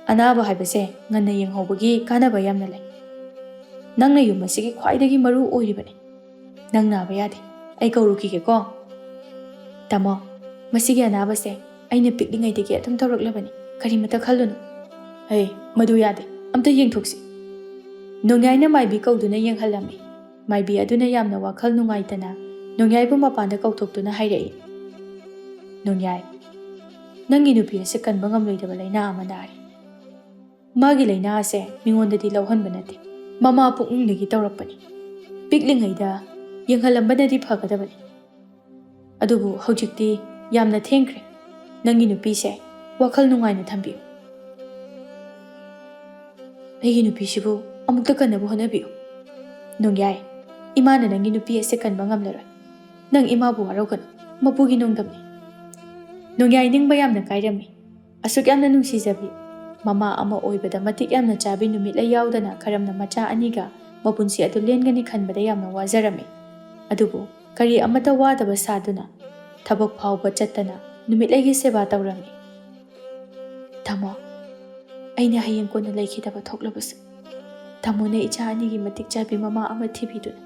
ꯑꯅꯥꯕ ꯍꯥꯏꯕꯁꯦ ꯉꯟꯅ ꯌꯦꯡꯍꯧꯕꯒꯤ ꯀꯥꯟꯅꯕ ꯌꯥꯝꯅ ꯂꯩ꯫ ꯅꯪꯅ ꯌꯨꯝ ꯑꯁꯤꯒꯤ ꯈ꯭ꯋꯥꯏꯗꯒꯤ ꯃꯔꯨ ꯑꯣꯏꯔꯤꯕꯅꯤ꯫ ꯅꯪ ꯅꯥꯕ ꯌꯥꯗꯦ꯫ ꯑꯩ ꯀꯧꯔꯨꯈꯤꯒꯦꯀꯣ꯫" "ꯇꯥꯃꯣ, ꯃꯁꯤꯒꯤ ꯑꯅꯥꯕꯁꯦ ꯑꯩꯅ ꯄꯤꯛꯂꯤꯉꯩꯗꯒꯤ ꯑꯗꯨꯝ ꯇꯧꯔꯛꯂꯕꯅꯤ꯫ ꯀꯔꯤꯃꯇ ꯈꯜꯂꯨꯅꯨ꯫" "ꯍꯩ, ꯃꯗꯨ ꯌꯥꯗꯦ꯫ ꯑꯝꯇ ꯌꯦꯡꯊꯣꯛꯁꯤ꯫" ꯅꯣꯡꯌꯥꯏꯅ ꯃꯥꯏꯕꯤ ꯀꯧꯗꯨꯅ ꯌꯦꯡꯍꯜꯂꯝꯃꯤ꯫ ꯃꯥꯏꯕꯤ ꯑꯗꯨꯅ ꯌꯥꯝꯅ ꯋꯥꯈꯜ ꯅꯨꯡꯉꯥꯏꯇꯅ ꯅꯣꯡꯌꯥꯏꯕꯨ ꯃꯄꯥꯟꯗ ꯀꯧꯊꯣꯛꯇꯨꯅ ꯍꯥꯏꯔꯛꯏ, "ꯅꯣꯡꯌꯥꯏ, ꯅꯪꯒꯤ ꯅꯨꯄꯤ ꯑꯁꯤ ꯀꯟꯕ ꯉꯝꯂꯣꯏꯗꯕ ꯂꯥꯏꯅꯥ ꯑꯃ ꯅꯥꯔꯤ꯫ ꯃꯥꯒꯤ ꯂꯥꯏꯅꯥ ꯑꯁꯦ ꯃꯤꯉꯣꯟꯗꯗꯤ ꯂꯧꯍꯟꯕ ꯅꯠꯇꯦ, ꯃꯃꯥ ꯄꯨꯛꯅꯤꯡꯗꯒꯤ ꯇꯧꯔꯛꯄꯅꯤ꯫ ꯄꯤꯛꯂꯤꯉꯩꯗ ꯌꯦꯡꯍꯜꯂꯝꯕꯅꯗꯤ ꯐꯒꯗꯕꯅꯤ꯫ ꯑꯗꯨꯕꯨ ꯍꯧꯖꯤꯛꯇꯤ ꯌꯥꯝꯅ ꯊꯦꯡꯈ꯭ꯔꯦ꯫ ꯅꯪꯒꯤ ꯅꯨꯄꯤꯁꯦ ꯋꯥꯈꯜ ꯅꯨꯡꯉꯥꯏꯅ ꯊꯝꯕꯤꯌꯨ꯫ ꯑꯩꯒꯤ ꯅꯨꯄꯤꯁꯤꯕꯨ ꯑꯃꯨꯛꯇ ꯀꯟꯅꯕ ꯍꯣꯠꯅꯕꯤꯌꯨ꯫ ꯅꯣꯡꯌꯥꯏ, ꯏꯃꯥꯅ ꯅꯪꯒꯤ ꯅꯨꯄꯤ ꯑꯁꯦ ꯀꯟꯕ ꯉꯝꯂꯔꯣꯏ꯫ ꯅꯪ ꯏꯃꯥꯕꯨ ꯋꯥꯔꯧꯒꯅꯨ꯫ ꯃꯄꯨꯒꯤ ꯅꯣꯡꯗꯝꯅꯤ꯫" ꯅꯣꯡꯌꯥꯏ ꯅꯤꯡꯕ ꯌꯥꯝꯅ ꯀꯥꯏꯔꯝꯃꯤ꯫ ꯑꯁꯨꯛ ꯌꯥꯝꯅ ꯅꯨꯡꯁꯤꯖꯕꯤ ꯃꯃꯥ ꯑꯃ ꯑꯣꯏꯕꯗ ꯃꯇꯤꯛ ꯌꯥꯝꯅ ꯆꯥꯕꯤ ꯅꯨꯃꯤꯠꯂꯩ ꯌꯥꯎꯗꯅ ꯀꯔꯝꯅ ꯃꯆꯥ ꯑꯅꯤꯒ ꯃꯄꯨꯟꯁꯤ ꯑꯗꯨ ꯂꯦꯟꯒꯅꯤ ꯈꯟꯕꯗ ꯌꯥꯝꯅ ꯋꯥꯖꯔꯝꯃꯤ꯫ ꯑꯗꯨꯕꯨ ꯀꯔꯤ ꯑꯃꯠꯇ ꯋꯥꯗꯕ ꯁꯥꯗꯨꯅ ꯊꯕꯛ ꯐꯥꯎꯕ ꯆꯠꯇꯅ ꯅꯨꯃꯤꯠꯂꯩꯒꯤ ꯁꯦꯕꯥ ꯇꯧꯔꯝꯃꯤ꯫ "ꯇꯥꯃꯣ, ꯑꯩꯅ ꯍꯌꯦꯡ ꯀꯣꯟꯅ ꯂꯩꯈꯤꯗꯕ ꯊꯣꯛꯂꯕꯁꯨ, ꯇꯥꯃꯣꯅ ꯏꯆꯥ ꯑꯅꯤꯒꯤ ꯃꯇꯤꯛ ꯆꯥꯕꯤ ꯃꯃꯥ ꯑꯃ ꯊꯤꯕꯤꯗꯨꯅ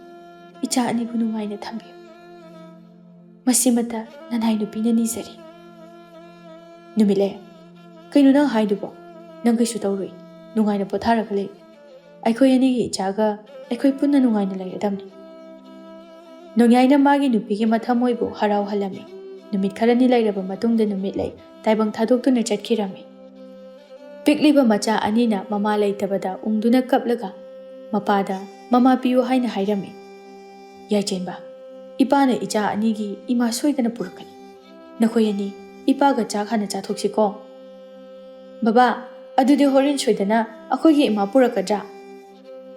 ꯏꯆꯥ ꯑꯅꯤꯕꯨ ꯅꯨꯡꯉꯥꯏꯅ ꯊꯝꯕꯤꯌꯨ꯫ ꯃꯁꯤꯃꯇ ꯅꯅꯥꯏ ꯅꯨꯄꯤꯅ ꯅꯤꯖꯔꯤ꯫" "ꯅꯨꯃꯤꯠꯂꯩ, ꯀꯩꯅꯣ ꯅꯪ ꯍꯥꯏꯗꯨꯕꯣ? ꯅꯪ ꯀꯩꯁꯨ ꯇꯧꯔꯣꯏ꯫ ꯅꯨꯡꯉꯥꯏꯅ ꯄꯣꯊꯥꯔꯒ ꯂꯩ꯫ ꯑꯩꯈꯣꯏ ꯑꯅꯤꯒꯤ ꯏꯆꯥꯒ ꯑꯩꯈꯣꯏ ꯄꯨꯟꯅ ꯅꯨꯡꯉꯥꯏꯅ ꯂꯩꯔꯗꯝꯅꯤ꯫" ꯅꯣꯡꯌꯥꯏꯅ ꯃꯥꯒꯤ ꯅꯨꯄꯤꯒꯤ ꯃꯊꯃꯣꯏꯕꯨ ꯍꯔꯥꯎꯍꯜꯂꯝꯃꯤ꯫ ꯅꯨꯃꯤꯠ ꯈꯔꯅꯤ ꯂꯩꯔꯕ ꯃꯇꯨꯡꯗ ꯅꯨꯃꯤꯠꯂꯩ ꯇꯥꯏꯕꯪ ꯊꯥꯗꯣꯛꯇꯨꯅ ꯆꯠꯈꯤꯔꯝꯃꯤ꯫ ꯄꯤꯛꯂꯤꯕ ꯃꯆꯥ ꯑꯅꯤꯅ ꯃꯃꯥ ꯂꯩꯇꯕꯗ ꯎꯪꯗꯨꯅ ꯀꯞꯂꯒ ꯃꯄꯥꯗ "ꯃꯃꯥ ꯄꯤꯌꯨ" ꯍꯥꯏꯅ ꯍꯥꯏꯔꯝꯃꯤ꯫ "ꯌꯥꯏꯆꯦꯟꯕ, ꯏꯄꯥꯅ ꯏꯆꯥ ꯑꯅꯤꯒꯤ ꯏꯃꯥ ꯁꯣꯏꯗꯅ ꯄꯨꯔꯛꯀꯅꯤ꯫ ꯅꯈꯣꯏ ꯑꯅꯤ ꯏꯄꯥꯒ ꯆꯥꯛ ꯍꯥꯟꯅ ꯆꯥꯊꯣꯛꯁꯤꯀꯣ꯫" "ꯕꯕꯥ, ꯑꯗꯨꯗꯤ ꯍꯣꯔꯦꯟ ꯁꯣꯏꯗꯅ ꯑꯩꯈꯣꯏꯒꯤ ꯏꯃꯥ ꯄꯨꯔꯛꯀꯗ꯭ꯔꯥ?"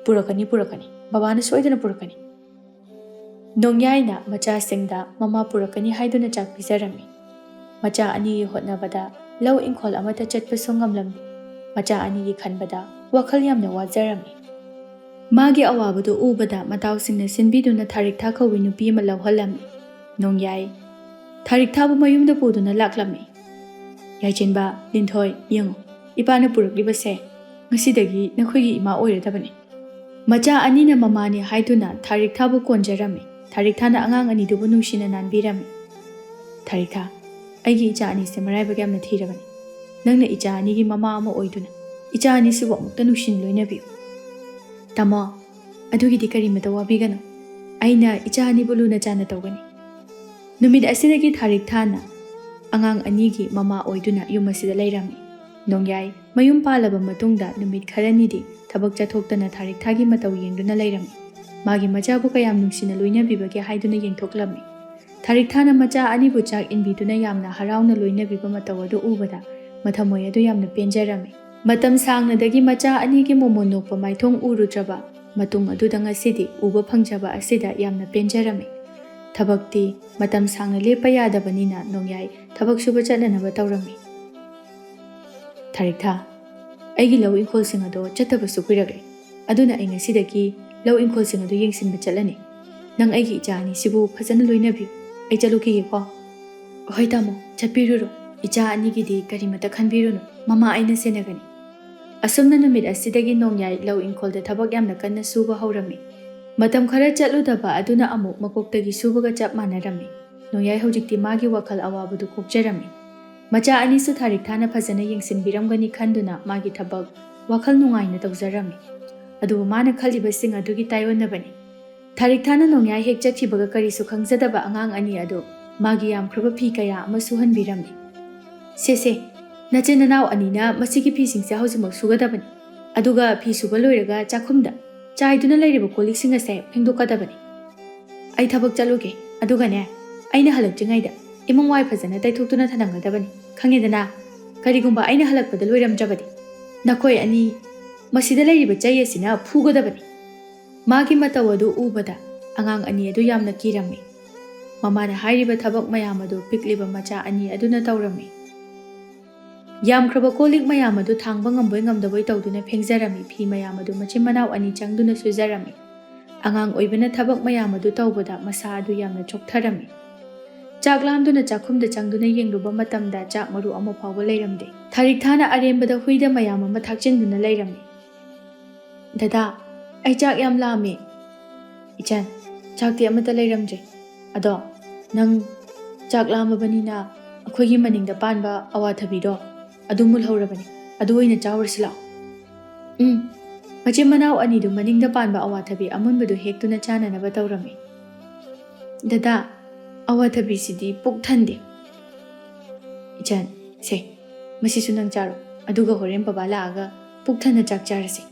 "ꯄꯨꯔꯛꯀꯅꯤ, ꯄꯨꯔꯛꯀꯅꯤ꯫ ꯕꯕꯥꯅ ꯁꯣꯏꯗꯅ ꯄꯨꯔꯛꯀꯅꯤ꯫" ꯅꯣꯡꯌꯥꯏꯅ ꯃꯆꯥꯁꯤꯡꯗ ꯃꯃꯥ ꯄꯨꯔꯛꯀꯅꯤ ꯍꯥꯏꯗꯨꯅ ꯆꯥꯛ ꯄꯤꯖꯔꯝꯃꯤ꯫ ꯃꯆꯥ ꯑꯅꯤꯒꯤ ꯍꯣꯠꯅꯕꯗ ꯂꯧ ꯏꯪꯈꯣꯜ ꯑꯃꯠꯇ ꯆꯠꯄꯁꯨ ꯉꯝꯂꯝꯗꯦ꯫ ꯃꯆꯥ ꯑꯅꯤꯒꯤ ꯈꯟꯕꯗ ꯋꯥꯈꯜ ꯌꯥꯝꯅ ꯋꯥꯖꯔꯝꯃꯤ꯫ ꯃꯥꯒꯤ ꯑꯋꯥꯕꯗꯨ ꯎꯕꯗ ꯃꯇꯥꯎꯁꯤꯡꯅ ꯁꯤꯟꯕꯤꯗꯨꯅ ꯊꯥꯔꯤꯛꯊꯥ ꯀꯧꯕꯤ ꯅꯨꯄꯤ ꯑꯃ ꯂꯧꯍꯜꯂꯝꯃꯤ꯫ ꯅꯣꯡꯌꯥꯏ ꯊꯥꯔꯤꯛꯊꯥꯕꯨ ꯃꯌꯨꯝꯗ ꯄꯨꯗꯨꯅ ꯂꯥꯛꯂꯝꯃꯤ꯫ "ꯌꯥꯏꯆꯦꯟꯕ, ꯂꯤꯟꯊꯣꯏ, ꯌꯦꯡꯉꯨ, ꯏꯄꯥꯅ ꯄꯨꯔꯛꯂꯤꯕꯁꯦ ꯉꯁꯤꯗꯒꯤ ꯅꯈꯣꯏꯒꯤ ꯏꯃꯥ ꯑꯣꯏꯔꯗꯕꯅꯤ꯫" ꯃꯆꯥ ꯑꯅꯤꯅ ꯃꯃꯥꯅꯤ ꯍꯥꯏꯗꯨꯅ ꯊꯥꯔꯤꯛꯊꯥꯕꯨ ꯀꯣꯟꯖꯔꯝꯃꯤ꯫ ꯊꯥꯔꯤꯛꯊꯥꯅ ꯑꯉꯥꯡ ꯑꯅꯤꯗꯨꯕꯨ ꯅꯨꯡꯁꯤꯅ ꯅꯥꯟꯕꯤꯔꯝꯃꯤ꯫ "ꯊꯥꯔꯤꯛꯊꯥ, ꯑꯩꯒꯤ ꯏꯆꯥ ꯑꯅꯤꯁꯦ ꯃꯔꯥꯏꯕꯛ ꯌꯥꯝꯅ ꯊꯤꯔꯕꯅꯤ꯫ ꯅꯪꯅ ꯏꯆꯥ ꯑꯅꯤꯒꯤ ꯃꯃꯥ ꯑꯃ ꯑꯣꯏꯗꯨꯅ ꯏꯆꯥ ꯑꯅꯤꯁꯤꯕꯨ ꯑꯃꯨꯛꯇ ꯅꯨꯡꯁꯤꯅ ꯂꯣꯏꯅꯕꯤꯌꯨ꯫" "ꯇꯥꯃꯣ, ꯑꯗꯨꯒꯤꯗꯤ ꯀꯔꯤꯃꯇ ꯋꯥꯕꯤꯒꯅꯨ꯫ ꯑꯩꯅ ꯏꯆꯥ ꯑꯅꯤꯕꯨ ꯂꯨꯅ ꯆꯥꯟꯅ ꯇꯧꯒꯅꯤ꯫" ꯅꯨꯃꯤꯠ ꯑꯁꯤꯗꯒꯤ ꯊꯥꯔꯤꯛꯊꯥꯅ ꯑꯉꯥꯡ ꯑꯅꯤꯒꯤ ꯃꯃꯥ ꯑꯣꯏꯗꯨꯅ ꯌꯨꯝ ꯑꯁꯤꯗ ꯂꯩꯔꯝꯃꯤ꯫ ꯅꯣꯡꯌꯥꯏ ꯃꯌꯨꯝ ꯄꯥꯜꯂꯕ ꯃꯇꯨꯡꯗ ꯅꯨꯃꯤꯠ ꯈꯔꯅꯤꯗꯤ ꯊꯕꯛ ꯆꯠꯊꯣꯛꯇꯅ ꯊꯥꯔꯤꯛꯊꯥꯒꯤ ꯃꯇꯧ ꯌꯦꯡꯗꯨꯅ ꯂꯩꯔꯝꯃꯤ꯫ ꯃꯥꯒꯤ ꯃꯆꯥꯕꯨ ꯀꯌꯥꯝ ꯅꯨꯡꯁꯤꯅ ꯂꯣꯏꯅꯕꯤꯕꯒꯦ ꯍꯥꯏꯗꯨꯅ ꯌꯦꯡꯊꯣꯛꯂꯝꯃꯤ꯫ ꯊꯥꯔꯤꯛꯊꯥꯅ ꯃꯆꯥ ꯑꯅꯤꯕꯨ ꯆꯥꯛ ꯏꯟꯕꯤꯗꯨꯅ ꯌꯥꯝꯅ ꯍꯔꯥꯎꯅ ꯂꯣꯏꯅꯕꯤꯕ ꯃꯇꯧ ꯑꯗꯨ ꯎꯕꯗ ꯃꯊꯃꯣꯏ ꯑꯗꯨ ꯌꯥꯝꯅ ꯄꯦꯟꯖꯔꯝꯃꯤ꯫ ꯃꯇꯝ ꯁꯥꯡꯅꯗꯒꯤ ꯃꯆꯥ ꯑꯅꯤꯒꯤ ꯃꯣꯃꯣꯟ ꯅꯣꯛꯄ ꯃꯥꯏꯊꯣꯡ ꯎꯔꯨꯗ꯭ꯔꯕ ꯃꯇꯨꯡ ꯑꯗꯨꯗ ꯉꯁꯤꯗꯤ ꯎꯕ ꯐꯪꯖꯕ ꯑꯁꯤꯗ ꯌꯥꯝꯅ ꯄꯦꯟꯖꯔꯝꯃꯤ꯫ ꯊꯕꯛꯇꯤ ꯃꯇꯝ ꯁꯥꯡꯅ ꯂꯦꯞꯄ ꯌꯥꯗꯕꯅꯤꯅ ꯅꯣꯡꯌꯥꯏ ꯊꯕꯛ ꯁꯨꯕ ꯆꯠꯅꯅꯕ ꯇꯧꯔꯝꯃꯤ꯫ "ꯊꯥꯔꯤꯛꯊꯥ, ꯑꯩꯒꯤ ꯂꯧ ꯏꯪꯈꯣꯜꯁꯤꯡ ꯑꯗꯣ ꯆꯠꯇꯕꯁꯨ ꯀꯨꯏꯔꯛꯂꯦ꯫ ꯑꯗꯨꯅ ꯑꯩ ꯉꯁꯤꯗꯒꯤ ꯂꯧ ꯏꯪꯈꯣꯜꯁꯤꯡ ꯑꯗꯨ ꯌꯦꯡꯁꯤꯟꯕ ꯆꯠꯂꯅꯤ꯫ ꯅꯪ ꯑꯩꯒꯤ ꯏꯆꯥ ꯑꯅꯤꯁꯤꯕꯨ ꯐꯖꯅ ꯂꯣꯏꯅꯕꯤꯌꯨ꯫ ꯑꯩ ꯆꯠꯂꯨꯈꯤꯒꯦꯀꯣ꯫ ꯍꯣꯏ ꯇꯥꯃꯣ, ꯆꯠꯄꯤꯔꯨꯔꯣ꯫ ꯏꯆꯥ ꯑꯅꯤꯒꯤꯗꯤ ꯀꯔꯤꯃꯇ ꯈꯟꯕꯤꯔꯨꯅꯨ, ꯃꯃꯥ ꯑꯩꯅ ꯁꯦꯟꯅꯒꯅꯤ꯫ ꯑꯁꯨꯝꯅ ꯅꯨꯃꯤꯠ ꯑꯁꯤꯗꯒꯤ ꯅꯣꯡꯌꯥꯏ ꯂꯧ ꯏꯪꯈꯣꯜꯗ ꯊꯕꯛ ꯌꯥꯝꯅ ꯀꯟꯅ ꯁꯨꯕ ꯍꯧꯔꯝꯃꯤ꯫ ꯃꯇꯝ ꯈꯔ ꯆꯠꯂꯨꯗꯕ ꯑꯗꯨꯅ ꯑꯃꯨꯛ ꯃꯀꯣꯛꯇꯒꯤ ꯁꯨꯕꯒ ꯆꯞ ꯃꯥꯟꯅꯔꯝꯃꯤ꯫ ꯅꯣꯡꯌꯥꯏ ꯍꯧꯖꯤꯛꯇꯤ ꯃꯥꯒꯤ ꯋꯥꯈꯜ ꯑꯋꯥꯕꯗꯨ ꯀꯣꯛꯆꯔꯝꯃꯤ꯫ ꯃꯆꯥ ꯑꯅꯤꯁꯨ ꯊꯥꯔꯤꯛ ꯊꯥꯅ ꯐꯖꯅ ꯌꯦꯡꯁꯤꯟꯕꯤꯔꯝꯒꯅꯤ ꯈꯟꯗꯨꯅ ꯃꯥꯒꯤ ꯊꯕꯛ ꯋꯥꯈꯜ ꯅꯨꯡꯉꯥꯏꯅ ꯇꯧꯖꯔꯝꯃꯤ꯫ ꯑꯗꯨꯕꯨ ꯃꯥꯅ ꯈꯜꯂꯤꯕꯁꯤꯡ ꯑꯗꯨꯒꯤ ꯇꯥꯏꯑꯣꯟꯅꯕꯅꯤ꯫ ꯊꯥꯔꯤꯛ ꯊꯥꯅ ꯅꯣꯡꯌꯥꯏ ꯍꯦꯛ ꯆꯠꯈꯤꯕꯒ ꯀꯔꯤꯁꯨ ꯈꯪꯖꯗꯕ ꯑꯉꯥꯡ ꯑꯅꯤ ꯑꯗꯨ ꯃꯥꯒꯤ ꯌꯥꯝꯈ꯭ꯔꯕ ꯐꯤ ꯀꯌꯥ ꯑꯃ ꯁꯨꯍꯟꯕꯤꯔꯝꯃꯤ꯫ "ꯁꯦ ꯁꯦ, ꯅꯆꯤꯟ ꯅꯅꯥꯎ ꯑꯅꯤꯅ ꯃꯁꯤꯒꯤ ꯐꯤꯁꯤꯡꯁꯦ ꯍꯧꯖꯤꯛꯃꯛ ꯁꯨꯒꯗꯕꯅꯤ꯫ ꯑꯗꯨꯒ ꯐꯤ ꯁꯨꯕ ꯂꯣꯏꯔꯒ ꯆꯥꯛꯈꯨꯝꯗ ꯆꯥꯏꯗꯨꯅ ꯂꯩꯔꯤꯕ ꯀꯣꯜ ꯂꯤꯛꯁꯤꯡ ꯑꯁꯦ ꯐꯦꯡꯗꯣꯛꯀꯗꯕꯅꯤ꯫ ꯑꯩ ꯊꯕꯛ ꯆꯠꯂꯨꯒꯦ, ꯑꯗꯨꯒꯅꯦ, ꯑꯩꯅ ꯍꯜꯂꯛꯇ꯭ꯔꯤꯉꯩꯗ ꯏꯃꯨꯡ ꯋꯥꯏ ꯐꯖꯅ ꯇꯩꯊꯣꯛꯇꯨꯅ ꯊꯅꯝꯒꯗꯕꯅꯤ, ꯈꯪꯉꯦꯗꯅ? ꯀꯔꯤꯒꯨꯝꯕ ꯑꯩꯅ ꯍꯜꯂꯛꯄꯗ ꯂꯣꯏꯔꯝꯗ꯭ꯔꯕꯗꯤ ꯅꯈꯣꯏ ꯑꯅꯤ ꯃꯁꯤꯗ ꯂꯩꯔꯤꯕ ꯆꯩ ꯑꯁꯤꯅ ꯐꯨꯒꯗꯕꯅꯤ꯫" ꯃꯥꯒꯤ ꯃꯇꯧ ꯑꯗꯨ ꯎꯕꯗ ꯑꯉꯥꯡ ꯑꯅꯤ ꯑꯗꯨ ꯌꯥꯝꯅ ꯀꯤꯔꯝꯃꯤ꯫ ꯃꯃꯥꯅ ꯍꯥꯏꯔꯤꯕ ꯊꯕꯛ ꯃꯌꯥꯝ ꯑꯗꯨ ꯄꯤꯛꯂꯤꯕ ꯃꯆꯥ ꯑꯅꯤ ꯑꯗꯨꯅ ꯇꯧꯔꯝꯃꯤ꯫ ꯌꯥꯝꯈ꯭ꯔꯕ ꯀꯣꯜ ꯂꯤꯛ ꯃꯌꯥꯝ ꯑꯗꯨ ꯊꯥꯡꯕ ꯉꯝꯕꯣꯏ ꯉꯝꯗꯕꯣꯏ ꯇꯧꯗꯨꯅ ꯐꯦꯡꯖꯔꯝꯃꯤ꯫ ꯐꯤ ꯃꯌꯥꯝ ꯑꯗꯨ ꯃꯆꯤꯟ ꯃꯅꯥꯎ ꯑꯅꯤ ꯆꯪꯗꯨꯅ ꯁꯨꯖꯔꯝꯃꯤ꯫ ꯑꯉꯥꯡ ꯑꯣꯏꯕꯅ ꯊꯕꯛ ꯃꯌꯥꯝ ꯑꯗꯨ ꯇꯧꯕꯗ ꯃꯁꯥ ꯑꯗꯨ ꯌꯥꯝꯅ ꯆꯣꯛꯊꯔꯝꯃꯤ꯫ ꯆꯥꯛ ꯂꯥꯝꯗꯨꯅ ꯆꯥꯛꯈꯨꯝꯗ ꯆꯪꯗꯨꯅ ꯌꯦꯡꯂꯨꯕ ꯃꯇꯝꯗ ꯆꯥꯛ ꯃꯔꯨ ꯑꯃ ꯐꯥꯎꯕ ꯂꯩꯔꯝꯗꯦ꯫ ꯊꯥꯔꯤꯛ ꯊꯥꯅ ꯑꯔꯦꯝꯕꯗ ꯍꯨꯏꯗ ꯃꯌꯥꯝ ꯑꯃ ꯊꯥꯛꯆꯤꯟꯗꯨꯅ ꯂꯩꯔꯝꯃꯤ꯫ "ꯗꯗꯥ, ꯑꯩ ꯆꯥꯛ ꯌꯥꯝ ꯂꯥꯝꯃꯦ꯫" "ꯏꯆꯟ, ꯆꯥꯛꯇꯤ ꯑꯃꯠꯇ ꯂꯩꯔꯝꯗ꯭ꯔꯦ꯫ ꯑꯗꯣ ꯅꯪ ꯆꯥꯛ ꯂꯥꯝꯃꯕꯅꯤꯅ ꯑꯩꯈꯣꯏꯒꯤ ꯃꯅꯤꯡꯗ ꯄꯥꯟꯕ ꯑꯋꯥꯊꯕꯤꯗꯣ ꯑꯗꯨ ꯃꯨꯜꯍꯧꯔꯕꯅꯤ, ꯑꯗꯨ ꯑꯣꯏꯅ ꯆꯥꯎꯔꯁꯤ ꯂꯥꯛꯑꯣ꯫" ꯎꯝ꯫ ꯃꯆꯤꯟ ꯃꯅꯥꯎ ꯑꯅꯤꯗꯨ ꯃꯅꯤꯡꯗ ꯄꯥꯟꯕ ꯑꯋꯥꯊꯕꯤ ꯑꯃꯨꯟꯕꯗꯨ ꯍꯦꯛꯇꯨꯅ ꯆꯥꯅꯅꯕ ꯇꯧꯔꯝꯃꯤ꯫ "ꯗꯗꯥ, ꯑꯋꯥꯊꯕꯤꯁꯤꯗꯤ ꯄꯨꯛ ꯊꯟꯗꯦ꯫" "ꯏꯆꯟ, ꯁꯦ, ꯃꯁꯤꯁꯨ ꯅꯪ ꯆꯥꯔꯣ, ꯑꯗꯨꯒ ꯍꯣꯔꯦꯟ ꯕꯕꯥ ꯂꯥꯛꯑꯒ ꯄꯨꯛ ꯊꯟꯅ ꯆꯥꯛ ꯆꯥꯔꯁꯤ꯫"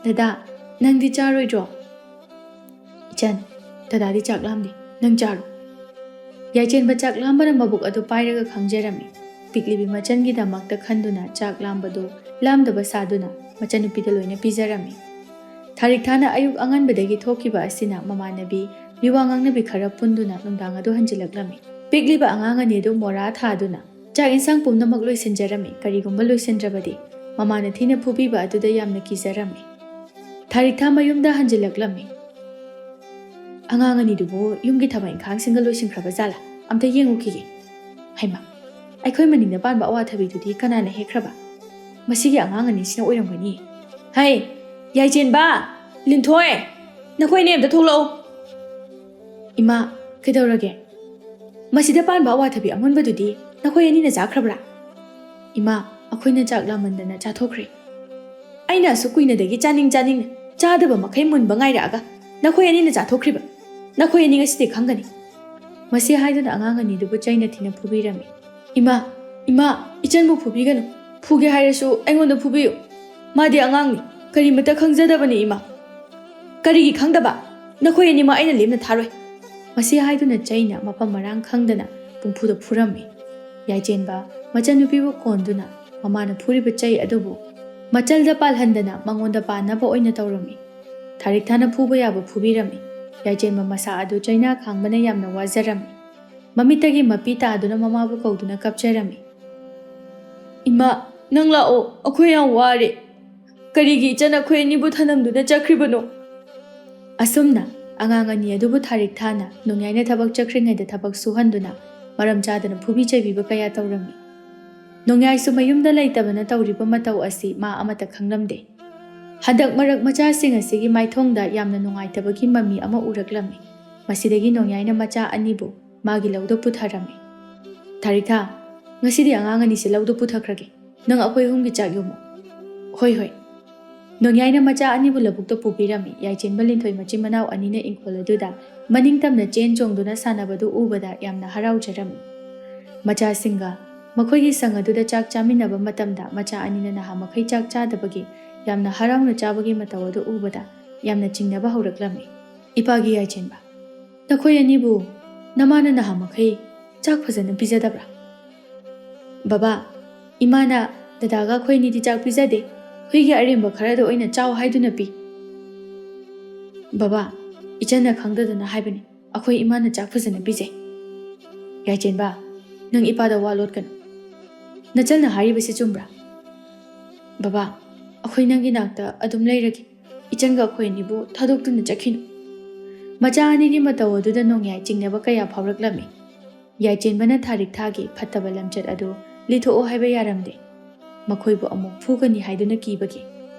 "ꯗꯗꯥ, ꯅꯪꯗꯤ ꯆꯥꯔꯣꯏꯗ꯭ꯔꯣ?" "ꯏꯆꯟ, ꯗꯗꯥꯗꯤ ꯆꯥꯛ ꯂꯥꯝꯗꯦ, ꯅꯪ ꯆꯥꯔꯣ꯫" ꯌꯥꯏꯆꯦꯟꯕ ꯆꯥꯛ ꯂꯥꯝꯕꯅ ꯃꯕꯨꯛ ꯑꯗꯨ ꯄꯥꯏꯔꯒ ꯈꯥꯡꯖꯔꯝꯃꯤ꯫ ꯄꯤꯛꯂꯤꯕꯤ ꯃꯆꯟꯒꯤꯗꯃꯛꯇ ꯈꯟꯗꯨꯅ ꯆꯥꯛ ꯂꯥꯝꯕꯗꯨ ꯂꯥꯝꯗꯕ ꯁꯥꯗꯨꯅ ꯃꯆꯟꯅꯨꯄꯤꯗ ꯂꯣꯏꯅ ꯄꯤꯖꯔꯝꯃꯤ꯫ ꯊꯥꯔꯤꯛ ꯊꯥꯅ ꯑꯌꯨꯛ ꯑꯉꯟꯕꯗꯒꯤ ꯊꯣꯛꯈꯤꯕ ꯑꯁꯤꯅ ꯃꯃꯥꯟꯅꯕꯤ ꯃꯤꯋꯥ ꯉꯥꯡꯅꯕꯤ ꯈꯔ ꯄꯨꯟꯗꯨꯅ ꯅꯨꯡꯗꯥꯡ ꯑꯗꯨ ꯍꯟꯖꯤꯜꯂꯛꯂꯝꯃꯤ꯫ ꯄꯤꯛꯂꯤꯕ ꯑꯉꯥꯡ ꯑꯅꯤ ꯑꯗꯨ ꯃꯣꯔꯥ ꯊꯥꯗꯨꯅ ꯆꯥꯛ ꯏꯟꯁꯥꯡ ꯄꯨꯝꯅꯃꯛ ꯂꯣꯏꯁꯤꯟꯖꯔꯝꯃꯤ꯫ ꯀꯔꯤꯒꯨꯝꯕ ꯂꯣꯏꯁꯤꯟꯗ꯭ꯔꯕꯗꯤ ꯃꯃꯥꯅ ꯊꯤꯅ ꯐꯨꯕꯤꯕ ꯑꯗꯨꯗ ꯌꯥꯝꯅ ꯀꯤꯖꯔꯝꯃꯤ꯫ ꯊꯥꯔꯤꯛꯊꯥ ꯃꯌꯨꯝꯗ ꯍꯟꯖꯤꯜꯂꯛꯂꯝꯃꯤ꯫ "ꯑꯉꯥꯡ ꯑꯅꯤꯗꯨꯕꯨ ꯌꯨꯝꯒꯤ ꯊꯕꯛ ꯏꯪꯈꯥꯡꯁꯤꯡꯒ ꯂꯣꯏꯁꯤꯟꯈ꯭ꯔꯕ ꯖꯥꯠꯂꯥ? ꯑꯝꯇ ꯌꯦꯡꯉꯨꯈꯤꯒꯦ꯫ ꯍꯩꯃꯥ, ꯑꯩꯈꯣꯏ ꯃꯅꯤꯡꯗ ꯄꯥꯟꯕ ꯑꯋꯥꯊꯕꯤꯗꯨꯗꯤ ꯀꯅꯥꯅ ꯍꯦꯛꯈ꯭ꯔꯕ? ꯃꯁꯤꯒꯤ ꯑꯉꯥꯡ ꯑꯅꯤꯁꯤꯅ ꯑꯣꯏꯔꯝꯒꯅꯤ꯫ ꯍꯩ, ꯌꯥꯏꯆꯦꯟꯕ, ꯂꯤꯟꯊꯣꯏ, ꯅꯈꯣꯏ ꯑꯅꯤ ꯑꯝꯇ ꯊꯣꯛꯂꯛꯎ꯫" "ꯏꯃꯥ, ꯀꯩꯗꯧꯔꯒꯦ? ꯃꯁꯤꯗ ꯄꯥꯟꯕ ꯑꯋꯥꯊꯕꯤ ꯑꯃꯨꯟꯕꯗꯨꯗꯤ ꯅꯈꯣꯏ ꯑꯅꯤꯅ ꯆꯥꯈ꯭ꯔꯕ꯭ꯔꯥ?" "ꯏꯃꯥ, ꯑꯩꯈꯣꯏꯅ ꯆꯥꯛ ꯂꯥꯝꯃꯟꯗꯅ ꯆꯥꯊꯣꯛꯈ꯭ꯔꯦ꯫ ꯑꯩꯅ ꯑꯁꯨꯛ ꯀꯨꯏꯅꯗꯒꯤ ꯆꯥꯅꯤꯡ ꯆꯥꯅꯤꯡꯅ ꯆꯥꯗꯕ ꯃꯈꯩ ꯃꯨꯟꯕ ꯉꯥꯏꯔꯛꯑꯒ ꯅꯈꯣꯏ ꯑꯅꯤꯅ ꯆꯥꯊꯣꯛꯈ꯭ꯔꯤꯕ꯫ ꯅꯈꯣꯏ ꯑꯅꯤ ꯉꯁꯤꯗꯤ ꯈꯪꯒꯅꯤ꯫" ꯃꯁꯤ ꯍꯥꯏꯗꯨꯅ ꯑꯉꯥꯡ ꯑꯅꯤꯗꯨꯕꯨ ꯆꯩꯅ ꯊꯤꯅ ꯐꯨꯕꯤꯔꯝꯃꯤ꯫ "ꯏꯃꯥ, ꯏꯃꯥ, ꯏꯆꯟꯕꯨ ꯐꯨꯕꯤꯒꯅꯨ꯫ ꯐꯨꯒꯦ ꯍꯥꯏꯔꯁꯨ ꯑꯩꯉꯣꯟꯗ ꯐꯨꯕꯤꯌꯨ꯫ ꯃꯥꯗꯤ ꯑꯉꯥꯡꯅꯤ, ꯀꯔꯤꯃꯇ ꯈꯪꯖꯗꯕꯅꯤ ꯏꯃꯥ꯫" "ꯀꯔꯤꯒꯤ ꯈꯪꯗꯕ? ꯅꯈꯣꯏ ꯑꯅꯤꯃꯛ ꯑꯩꯅ ꯂꯦꯝꯅ ꯊꯥꯔꯣꯏ꯫" ꯃꯁꯤ ꯍꯥꯏꯗꯨꯅ ꯆꯩꯅ ꯃꯐꯝ ꯃꯔꯥꯡ ꯈꯪꯗꯅ ꯄꯨꯡꯐꯨꯗ ꯐꯨꯔꯝꯃꯤ꯫ ꯌꯥꯏꯆꯦꯟꯕ ꯃꯆꯟꯅꯨꯄꯤꯕꯨ ꯀꯣꯟꯗꯨꯅ ꯃꯃꯥꯅ ꯐꯨꯔꯤꯕ ꯆꯩ ꯑꯗꯨꯕꯨ ꯃꯆꯜꯗ ꯄꯥꯜꯍꯟꯗꯅ ꯃꯉꯣꯟꯗ ꯄꯥꯟꯅꯕ ꯑꯣꯏꯅ ꯇꯧꯔꯝꯃꯤ꯫ ꯊꯥꯔꯤꯛꯊꯥꯅ ꯐꯨꯕ ꯌꯥꯕ ꯐꯨꯕꯤꯔꯝꯃꯤ꯫ ꯌꯥꯏꯆꯦꯟꯕ ꯃꯁꯥ ꯑꯗꯨ ꯆꯩꯅꯥ ꯈꯥꯡꯕꯅ ꯌꯥꯝꯅ ꯋꯥꯖꯔꯝꯃꯤ꯫ ꯃꯃꯤꯠꯇꯒꯤ ꯃꯄꯤ ꯇꯥꯗꯨꯅ ꯃꯃꯥꯕꯨ ꯀꯧꯗꯨꯅ ꯀꯞꯆꯔꯝꯃꯤ꯫ "ꯏꯃꯥ, ꯅꯪ ꯂꯥꯛꯑꯣ, ꯑꯩꯈꯣꯏ ꯌꯥꯝ ꯋꯥꯔꯦ꯫ ꯀꯔꯤꯒꯤ ꯏꯆꯟ ꯑꯩꯈꯣꯏ ꯑꯅꯤꯕꯨ ꯊꯅꯝꯗꯨꯅ ꯆꯠꯈ꯭ꯔꯤꯕꯅꯣ?" ꯑꯁꯨꯝꯅ ꯑꯉꯥꯡ ꯑꯅꯤ ꯑꯗꯨꯕꯨ ꯊꯥꯔꯤꯛꯊꯥꯅ ꯅꯣꯡꯌꯥꯏꯅ ꯊꯕꯛ ꯆꯠꯈ꯭ꯔꯤꯉꯩꯗ ꯊꯕꯛ ꯁꯨꯍꯟꯗꯨꯅ ꯃꯔꯝ ꯆꯥꯗꯅ ꯐꯨꯕꯤ ꯆꯩꯕꯤꯕ ꯀꯌꯥ ꯇꯧꯔꯝꯃꯤ꯫ ꯅꯣꯡꯌꯥꯏꯁꯨ ꯃꯌꯨꯝꯗ ꯂꯩꯇꯕꯅ ꯇꯧꯔꯤꯕ ꯃꯇꯧ ꯑꯁꯤ ꯃꯥ ꯑꯃꯠꯇ ꯈꯪꯂꯝꯗꯦ꯫ ꯍꯟꯗꯛ ꯃꯔꯛ ꯃꯆꯥꯁꯤꯡ ꯑꯁꯤꯒꯤ ꯃꯥꯏꯊꯣꯡꯗ ꯌꯥꯝꯅ ꯅꯨꯡꯉꯥꯏꯇꯕꯒꯤ ꯃꯃꯤ ꯑꯃ ꯎꯔꯛꯂꯝꯃꯤ꯫ ꯃꯁꯤꯗꯒꯤ ꯅꯣꯡꯌꯥꯏꯅ ꯃꯆꯥ ꯑꯅꯤꯕꯨ ꯃꯥꯒꯤ ꯂꯧꯗ ꯄꯨꯊꯔꯝꯃꯤ꯫ "ꯊꯥꯔꯤꯛꯊꯥ, ꯉꯁꯤꯗꯤ ꯑꯉꯥꯡ ꯑꯅꯤꯁꯦ ꯂꯧꯗ ꯄꯨꯊꯈ꯭ꯔꯒꯦ꯫ ꯅꯪ ꯑꯩꯈꯣꯏ ꯑꯍꯨꯝꯒꯤ ꯆꯥꯛ ꯌꯣꯝꯃꯨ꯫" "ꯍꯣꯏ, ꯍꯣꯏ꯫" ꯅꯣꯡꯌꯥꯏꯅ ꯃꯆꯥ ꯑꯅꯤꯕꯨ ꯂꯧꯕꯨꯛꯇ ꯄꯨꯕꯤꯔꯝꯃꯤ꯫ ꯌꯥꯏꯆꯦꯟꯕ ꯂꯤꯟꯊꯣꯏ ꯃꯆꯤꯟ ꯃꯅꯥꯎ ꯑꯅꯤꯅ ꯏꯪꯈꯣꯜ ꯑꯗꯨꯗ ꯃꯅꯤꯡ ꯇꯝꯅ ꯆꯦꯟ ꯆꯣꯡꯗꯨꯅ ꯁꯥꯟꯅꯕꯗꯨ ꯎꯕꯗ ꯌꯥꯝꯅ ꯍꯔꯥꯎꯖꯔꯝꯃꯤ꯫ ꯃꯆꯥꯁꯤꯡꯒ ꯃꯈꯣꯏꯒꯤ ꯁꯪ ꯑꯗꯨꯗ ꯆꯥꯛ ꯆꯥꯃꯤꯟꯅꯕ ꯃꯇꯝꯗ ꯃꯆꯥ ꯑꯅꯤꯅ ꯅꯍꯥꯃꯈꯩ ꯆꯥꯛ ꯆꯥꯗꯕꯒꯤ ꯌꯥꯝꯅ ꯍꯔꯥꯎꯅ ꯆꯥꯕꯒꯤ ꯃꯇꯧ ꯑꯗꯨ ꯎꯕꯗ ꯌꯥꯝꯅ ꯆꯤꯡꯅꯕ ꯍꯧꯔꯛꯂꯝꯃꯤ꯫ "ꯏꯄꯥꯒꯤ ꯌꯥꯏꯆꯦꯟꯕ, ꯅꯈꯣꯏ ꯑꯅꯤꯕꯨ ꯅꯃꯥꯅ ꯅꯍꯥꯃꯈꯩ ꯆꯥꯛ ꯐꯖꯅ ꯄꯤꯖꯗꯕ꯭ꯔꯥ?" "ꯕꯕꯥ, ꯏꯃꯥꯅ ꯗꯗꯥꯒ ꯑꯩꯈꯣꯏ ꯑꯅꯤꯗꯤ ꯆꯥꯛ ꯄꯤꯖꯗꯦ꯫ ꯍꯨꯏꯒꯤ ꯑꯔꯦꯝꯕ ꯈꯔꯗꯣ ꯑꯣꯏꯅ ꯆꯥꯎ ꯍꯥꯏꯗꯨꯅ ꯄꯤ꯫" "ꯕꯕꯥ, ꯏꯆꯟꯅ ꯈꯪꯗꯗꯅ ꯍꯥꯏꯕꯅꯤ, ꯑꯩꯈꯣꯏ ꯏꯃꯥꯅ ꯆꯥꯛ ꯐꯖꯅ ꯄꯤꯖꯩ꯫" "ꯌꯥꯏꯆꯦꯟꯕ, ꯅꯪ ꯏꯄꯥꯗ ꯋꯥ ꯂꯣꯠꯀꯅꯨ꯫ ꯅꯆꯟꯅ ꯍꯥꯏꯔꯤꯕꯁꯤ ꯆꯨꯝꯕ꯭ꯔꯥ?" "ꯕꯕꯥ, ꯑꯩꯈꯣꯏ ꯅꯪꯒꯤ ꯅꯥꯛꯇ ꯑꯗꯨꯝ ꯂꯩꯔꯒꯦ꯫ ꯏꯆꯟꯒ ꯑꯩꯈꯣꯏ ꯑꯅꯤꯕꯨ ꯊꯥꯗꯣꯛꯇꯨꯅ ꯆꯠꯈꯤꯅꯨ꯫" ꯃꯆꯥ ꯑꯅꯤꯒꯤ ꯃꯇꯧ ꯑꯗꯨꯗ ꯅꯣꯡꯌꯥꯏ ꯆꯤꯡꯅꯕ ꯀꯌꯥ ꯐꯥꯎꯔꯛꯂꯝꯃꯤ꯫ ꯌꯥꯏꯆꯦꯟꯕꯅ ꯊꯥꯔꯤꯛꯊꯥꯒꯤ ꯐꯠꯇꯕ ꯂꯝꯆꯠ ꯑꯗꯨ ꯂꯤꯊꯣꯛꯑꯣ ꯍꯥꯏꯕ ꯌꯥꯔꯝꯗꯦ꯫ ꯃꯈꯣꯏꯕꯨ ꯑꯃꯨꯛ ꯐꯨꯒꯅꯤ ꯍꯥꯏꯗꯨꯅ ꯀꯤꯕꯒꯤ꯫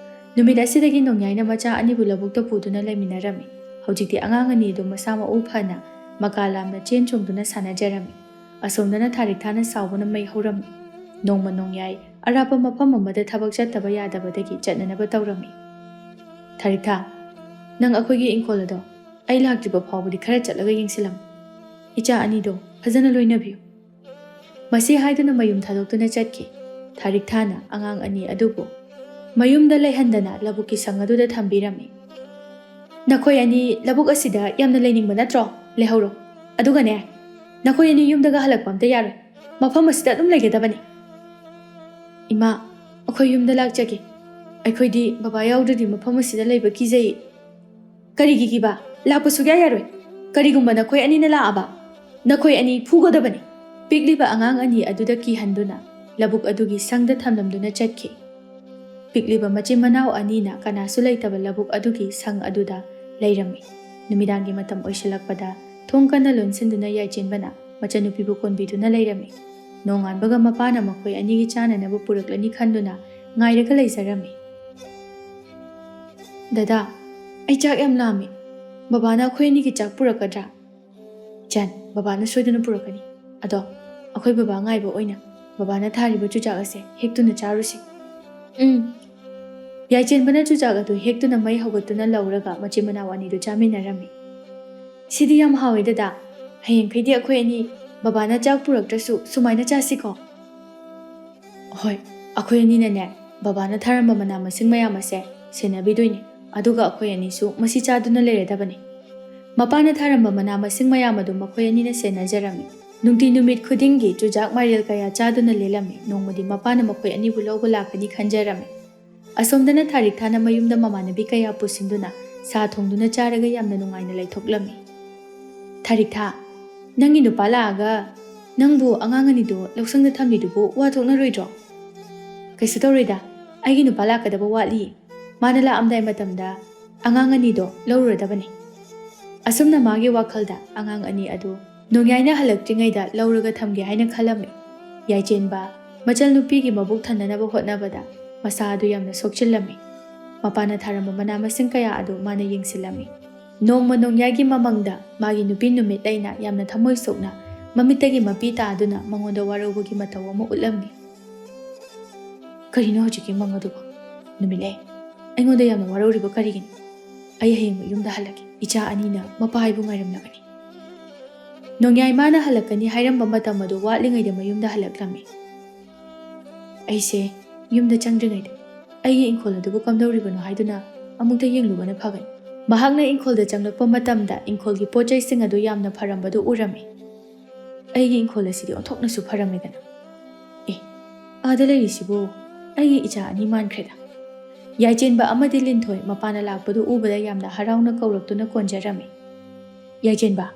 ꯅꯨꯃꯤꯠ ꯑꯁꯤꯗꯒꯤ ꯅꯣꯡꯌꯥꯏꯅ ꯃꯆꯥ ꯑꯅꯤꯕꯨ ꯂꯧꯕꯨꯛꯇ ꯄꯨꯗꯨꯅ ꯂꯩꯃꯤꯟꯅꯔꯝꯃꯤ꯫ ꯍꯧꯖꯤꯛꯇꯤ ꯑꯉꯥꯡ ꯑꯅꯤ ꯑꯗꯨ ꯃꯁꯥ ꯃꯎ ꯐꯅ ꯃꯀꯥ ꯂꯥꯝꯅ ꯆꯦꯟ ꯆꯣꯡꯗꯨꯅ ꯁꯥꯟꯅꯖꯔꯝꯃꯤ꯫ ꯑꯁꯣꯝꯗꯅ ꯊꯥꯔꯤꯛꯊꯥꯅ ꯁꯥꯎꯕꯅ ꯃꯩ ꯍꯧꯔꯝꯃꯤ꯫ ꯅꯣꯡꯃ ꯅꯣꯡꯌꯥꯏ ꯑꯔꯥꯞꯄ ꯃꯐꯝ ꯑꯃꯗ ꯊꯕꯛ ꯆꯠꯇꯕ ꯌꯥꯗꯕꯗꯒꯤ ꯆꯠꯅꯅꯕ ꯇꯧꯔꯝꯃꯤ꯫ "ꯊꯥꯔꯤꯛꯊꯥ, ꯅꯪ ꯑꯩꯈꯣꯏꯒꯤ ꯏꯪꯈꯣꯜ ꯑꯗꯣ ꯑꯩ ꯂꯥꯛꯇ꯭ꯔꯤꯕ ꯐꯥꯎꯕꯗꯤ ꯈꯔ ꯆꯠꯂꯒ ꯌꯦꯡꯁꯤꯜꯂꯝꯃꯨ꯫ ꯏꯆꯥ ꯑꯅꯤꯗꯣ ꯐꯖꯅ ꯂꯣꯏꯅꯕꯤꯌꯨ꯫" ꯃꯁꯤ ꯍꯥꯏꯗꯨꯅ ꯃꯌꯨꯝ ꯊꯥꯗꯣꯛꯇꯨꯅ ꯆꯠꯈꯤ꯫ ꯊꯥꯔꯤꯛꯊꯥꯅ ꯑꯉꯥꯡ ꯑꯅꯤ ꯑꯗꯨꯕꯨ ꯃꯌꯨꯝꯗ ꯂꯩꯍꯟꯗꯅ ꯂꯧꯕꯨꯛꯀꯤ ꯁꯪ ꯑꯗꯨꯗ ꯊꯝꯕꯤꯔꯝꯃꯤ꯫ "ꯅꯈꯣꯏ ꯑꯅꯤ ꯂꯧꯕꯨꯛ ꯑꯁꯤꯗ ꯌꯥꯝꯅ ꯂꯩꯅꯤꯡꯕ ꯅꯠꯇ꯭ꯔꯣ? ꯂꯩꯍꯧꯔꯣ꯫ ꯑꯗꯨꯒꯅꯦ, ꯅꯈꯣꯏ ꯑꯅꯤ ꯌꯨꯝꯗꯒ ꯍꯜꯂꯛꯄ ꯑꯝꯇ ꯌꯥꯔꯣꯏ꯫ ꯃꯐꯝ ꯑꯁꯤꯗ ꯑꯗꯨꯝ ꯂꯩꯒꯗꯕꯅꯤ꯫" "ꯏꯃꯥ, ꯑꯩꯈꯣꯏ ꯌꯨꯝꯗ ꯂꯥꯛꯆꯒꯦ꯫ ꯑꯩꯈꯣꯏꯗꯤ ꯕꯕꯥ ꯌꯥꯎꯗ꯭ꯔꯗꯤ ꯃꯐꯝ ꯑꯁꯤꯗ ꯂꯩꯕ ꯀꯤꯖꯩ꯫" "ꯀꯔꯤꯒꯤ ꯀꯤꯕ? ꯂꯥꯛꯄ ꯁꯨꯛꯌꯥ ꯌꯥꯔꯣꯏ꯫ ꯀꯔꯤꯒꯨꯝꯕ ꯅꯈꯣꯏ ꯑꯅꯤꯅ ꯂꯥꯛꯑꯕ, ꯅꯈꯣꯏ ꯑꯅꯤ ꯐꯨꯒꯗꯕꯅꯤ꯫" ꯄꯤꯛꯂꯤꯕ ꯑꯉꯥꯡ ꯑꯅꯤ ꯑꯗꯨꯗ ꯀꯤꯍꯟꯗꯨꯅ ꯂꯧꯕꯨꯛ ꯑꯗꯨꯒꯤ ꯁꯪꯗ ꯊꯝꯂꯝꯗꯨꯅ ꯆꯠꯈꯤ꯫ ꯄꯤꯛꯂꯤꯕ ꯃꯆꯤꯟ ꯃꯅꯥꯎ ꯑꯅꯤꯅ ꯀꯅꯥꯁꯨ ꯂꯩꯇꯕ ꯂꯧꯕꯨꯛ ꯑꯗꯨꯒꯤ ꯁꯪ ꯑꯗꯨꯗ ꯂꯩꯔꯝꯃꯤ꯫ ꯅꯨꯃꯤꯗꯥꯡꯒꯤ ꯃꯇꯝ ꯑꯣꯏꯁꯤꯜꯂꯛꯄꯗ ꯊꯣꯡ ꯀꯟꯅ ꯂꯣꯟꯁꯤꯟꯗꯨꯅ ꯌꯥꯏꯆꯦꯟꯕꯅ ꯃꯆꯟꯅꯨꯄꯤꯕꯨ ꯀꯣꯟꯕꯤꯗꯨꯅ ꯂꯩꯔꯝꯃꯤ꯫ ꯅꯣꯡꯉꯥꯟꯕꯒ ꯃꯄꯥꯅ ꯃꯈꯣꯏ ꯑꯅꯤꯒꯤ ꯆꯥꯅꯅꯕ ꯄꯨꯔꯛꯂꯅꯤ ꯈꯟꯗꯨꯅ ꯉꯥꯏꯔꯒ ꯂꯩꯖꯔꯝꯃꯤ꯫ "ꯗꯗꯥ, ꯑꯩ ꯆꯥꯛ ꯌꯥꯝ ꯂꯥꯝꯃꯤ꯫ ꯕꯕꯥꯅ ꯑꯩꯈꯣꯏ ꯑꯅꯤꯒꯤ ꯆꯥꯛ ꯄꯨꯔꯛꯀꯗ꯭ꯔꯥ?" "ꯏꯆꯟ, ꯕꯕꯥꯅ ꯁꯣꯏꯗꯅ ꯄꯨꯔꯛꯀꯅꯤ꯫ ꯑꯗꯣ ꯑꯩꯈꯣꯏ ꯕꯕꯥ ꯉꯥꯏꯕ ꯑꯣꯏꯅ ꯕꯕꯥꯅ ꯊꯥꯔꯤꯕ ꯆꯨꯖꯥꯛ ꯑꯁꯦ ꯍꯦꯛꯇꯨꯅ ꯆꯥꯔꯨꯁꯤ꯫" "ꯎꯝ꯫" ꯌꯥꯏꯆꯦꯟꯕꯅ ꯆꯨꯖꯥꯛ ꯑꯗꯨ ꯍꯦꯛꯇꯨꯅ ꯃꯩ ꯍꯧꯒꯠꯇꯨꯅ ꯂꯧꯔꯒ ꯃꯆꯤꯟ ꯃꯅꯥꯎ ꯑꯅꯤꯗꯨ ꯆꯥꯃꯤꯟꯅꯔꯝꯃꯤ꯫ "ꯁꯤꯗꯤ ꯌꯥꯝ ꯍꯥꯎꯋꯦ ꯗꯗꯥ꯫ ꯍꯌꯦꯡꯈꯩꯗꯤ ꯑꯩꯈꯣꯏ ꯑꯅꯤ ꯕꯕꯥꯅ ꯆꯥꯛ ꯄꯨꯔꯛꯇ꯭ꯔꯁꯨ ꯁꯨꯃꯥꯏꯅ ꯆꯥꯁꯤꯀꯣ?" "ꯍꯣꯏ, ꯑꯩꯈꯣꯏ ꯑꯅꯤꯅꯅꯦ, ꯕꯕꯥꯅ ꯊꯥꯔꯝꯕ ꯃꯅꯥ ꯃꯁꯤꯡ ꯃꯌꯥꯝ ꯑꯁꯦ ꯁꯦꯟꯅꯕꯤꯗꯣꯏꯅꯦ, ꯑꯗꯨꯒ ꯑꯩꯈꯣꯏ ꯑꯅꯤꯁꯨ ꯃꯁꯤ ꯆꯥꯗꯨꯅ ꯂꯩꯔꯗꯕꯅꯤ꯫" ꯃꯄꯥꯅ ꯊꯥꯔꯝꯕ ꯃꯅꯥ ꯃꯁꯤꯡ ꯃꯌꯥꯝ ꯑꯗꯨ ꯃꯈꯣꯏ ꯑꯅꯤꯅ ꯁꯦꯟꯅꯖꯔꯝꯃꯤ꯫ ꯅꯨꯡꯇꯤ ꯅꯨꯃꯤꯠ ꯈꯨꯗꯤꯡꯒꯤ ꯆꯨꯖꯥꯛ ꯃꯥꯏꯔꯦꯜ ꯀꯌꯥ ꯆꯥꯗꯨꯅ ꯂꯦꯜꯂꯝꯃꯤ꯫ ꯅꯣꯡꯃꯗꯤ ꯃꯄꯥꯅ ꯃꯈꯣꯏ ꯑꯅꯤꯕꯨ ꯂꯧꯕ ꯂꯥꯛꯀꯅꯤ ꯈꯟꯖꯔꯝꯃꯤ꯫ ꯑꯁꯣꯝꯗꯅ ꯊꯥꯔꯤꯛꯊꯥꯅ ꯃꯌꯨꯝꯗ ꯃꯃꯥꯟꯅꯕꯤ ꯀꯌꯥ ꯄꯨꯁꯤꯟꯗꯨꯅ ꯁꯥ ꯊꯣꯡꯗꯨꯅ ꯆꯥꯔꯒ ꯌꯥꯝꯅ ꯅꯨꯡꯉꯥꯏꯅ ꯂꯩꯊꯣꯛꯂꯝꯃꯤ꯫ "ꯊꯥꯔꯤꯛꯊꯥ, ꯅꯪꯒꯤ ꯅꯨꯄꯥ ꯂꯥꯛꯑꯒ ꯅꯪꯕꯨ ꯑꯉꯥꯡ ꯑꯅꯤꯗꯣ ꯂꯧꯁꯪꯗ ꯊꯝꯂꯤꯗꯨꯕꯨ ꯋꯥ ꯊꯣꯛꯅꯔꯣꯏꯗ꯭ꯔꯣ?" "ꯀꯩꯁꯨ ꯇꯧꯔꯣꯏꯗ, "ꯑꯩꯒꯤ ꯅꯨꯄꯥ ꯂꯥꯛꯀꯗꯕ ꯋꯥꯠꯂꯤ꯫ ꯃꯥꯅ ꯂꯥꯛꯑꯝꯗꯥꯏ ꯃꯇꯝꯗ ꯑꯉꯥꯡ ꯑꯅꯤꯗꯣ ꯂꯧꯔꯨꯔꯗꯕꯅꯤ"꯫ ꯑꯁꯨꯝꯅ ꯃꯥꯒꯤ ꯋꯥꯈꯜꯗ ꯑꯉꯥꯡ ꯑꯅꯤ ꯑꯗꯨ ꯅꯣꯡꯌꯥꯏꯅ ꯍꯜꯂꯛꯇ꯭ꯔꯤꯉꯩꯗ ꯂꯧꯔꯒ ꯊꯝꯒꯦ ꯍꯥꯏꯅ ꯈꯜꯂꯝꯃꯤ꯫ ꯌꯥꯏꯆꯦꯟꯕ ꯃꯆꯜ ꯅꯨꯄꯤꯒꯤ ꯃꯕꯨꯛ ꯊꯟꯅꯅꯕ ꯍꯣꯠꯅꯕꯗ ꯃꯁꯥ ꯑꯗꯨ ꯌꯥꯝꯅ ꯁꯣꯛꯆꯤꯜꯂꯝꯃꯤ꯫ ꯃꯄꯥꯅ ꯊꯥꯔꯝꯕ ꯃꯅꯥ ꯃꯁꯤꯡ ꯀꯌꯥ ꯑꯗꯨ ꯃꯥꯅ ꯌꯦꯡꯁꯤꯜꯂꯝꯃꯤ꯫ ꯅꯣꯡꯃ ꯅꯣꯡꯌꯥꯏꯒꯤ ꯃꯃꯪꯗ ꯃꯥꯒꯤ ꯅꯨꯄꯤ ꯅꯨꯃꯤꯠ ꯂꯩꯅ ꯌꯥꯝꯅ ꯊꯃꯣꯏ ꯁꯣꯛꯅ ꯃꯃꯤꯠꯇꯒꯤ ꯃꯄꯤ ꯇꯥꯗꯨꯅ ꯃꯉꯣꯟꯗ ꯋꯥꯔꯧꯕꯒꯤ ꯃꯇꯧ ꯑꯃ ꯎꯠꯂꯝꯃꯤ꯫ "ꯀꯔꯤꯅꯣ ꯍꯧꯖꯤꯛꯀꯤ ꯃꯪ ꯑꯗꯨꯕꯨ? ꯅꯨꯃꯤꯠꯂꯩ, ꯑꯩꯉꯣꯟꯗ ꯌꯥꯝꯅ ꯋꯥꯔꯧꯔꯤꯕ ꯀꯔꯤꯒꯤꯅꯣ? ꯑꯩ ꯍꯌꯦꯡꯃꯛ ꯌꯨꯝꯗ ꯍꯜꯂꯛꯀꯦ꯫ ꯏꯆꯥ ꯑꯅꯤꯅ ꯃꯄꯥ ꯑꯩꯕꯨ ꯉꯥꯏꯔꯝꯂꯒꯅꯤ"꯫ ꯅꯣꯡꯌꯥꯏ ꯃꯥꯅ ꯍꯜꯂꯛꯀꯅꯤ ꯍꯥꯏꯔꯝꯕ ꯃꯇꯝ ꯑꯗꯨ ꯋꯥꯠꯂꯤꯉꯩꯗ ꯃꯌꯨꯝꯗ ꯍꯜꯂꯛꯂꯝꯃꯤ꯫ "ꯑꯩꯁꯦ ꯌꯨꯝꯗ ꯆꯪꯗ꯭ꯔꯤꯉꯩꯗ ꯑꯩꯒꯤ ꯏꯪꯈꯣꯜ ꯑꯗꯨꯕꯨ ꯀꯝꯗꯧꯔꯤꯕꯅꯣ ꯍꯥꯏꯗꯨꯅ ꯑꯃꯨꯛꯇ ꯌꯦꯡꯂꯨꯕꯅ ꯐꯒꯅꯤ"꯫ ꯃꯍꯥꯛꯅ ꯏꯪꯈꯣꯜꯗ ꯆꯪꯂꯛꯄ ꯃꯇꯝꯗ ꯏꯪꯈꯣꯜꯒꯤ ꯄꯣꯠ ꯆꯩꯁꯤꯡ ꯑꯗꯨ ꯌꯥꯝꯅ ꯐꯔꯝꯕꯗꯨ ꯎꯔꯝꯃꯤ꯫ "ꯑꯩꯒꯤ ꯏꯪꯈꯣꯜ ꯑꯁꯤꯗꯤ ꯑꯣꯟꯊꯣꯛꯅꯁꯨ ꯐꯔꯝꯃꯦꯗꯅ꯫ ꯑꯦ, ꯑꯥꯗ ꯂꯩꯔꯤꯁꯤꯕꯨ ꯑꯩꯒꯤ ꯏꯆꯥ ꯑꯅꯤ ꯃꯥꯟꯈ꯭ꯔꯦꯗ"꯫ ꯌꯥꯏꯆꯦꯟꯕ ꯑꯃꯗꯤ ꯂꯤꯟꯊꯣꯏ ꯃꯄꯥꯅ ꯂꯥꯛꯄꯗꯨ ꯎꯕꯗ ꯌꯥꯝꯅ ꯍꯔꯥꯎꯅ ꯀꯧꯔꯛꯇꯨꯅ ꯀꯣꯟꯖꯔꯝꯃꯤ꯫ "ꯌꯥꯏꯆꯦꯟꯕ,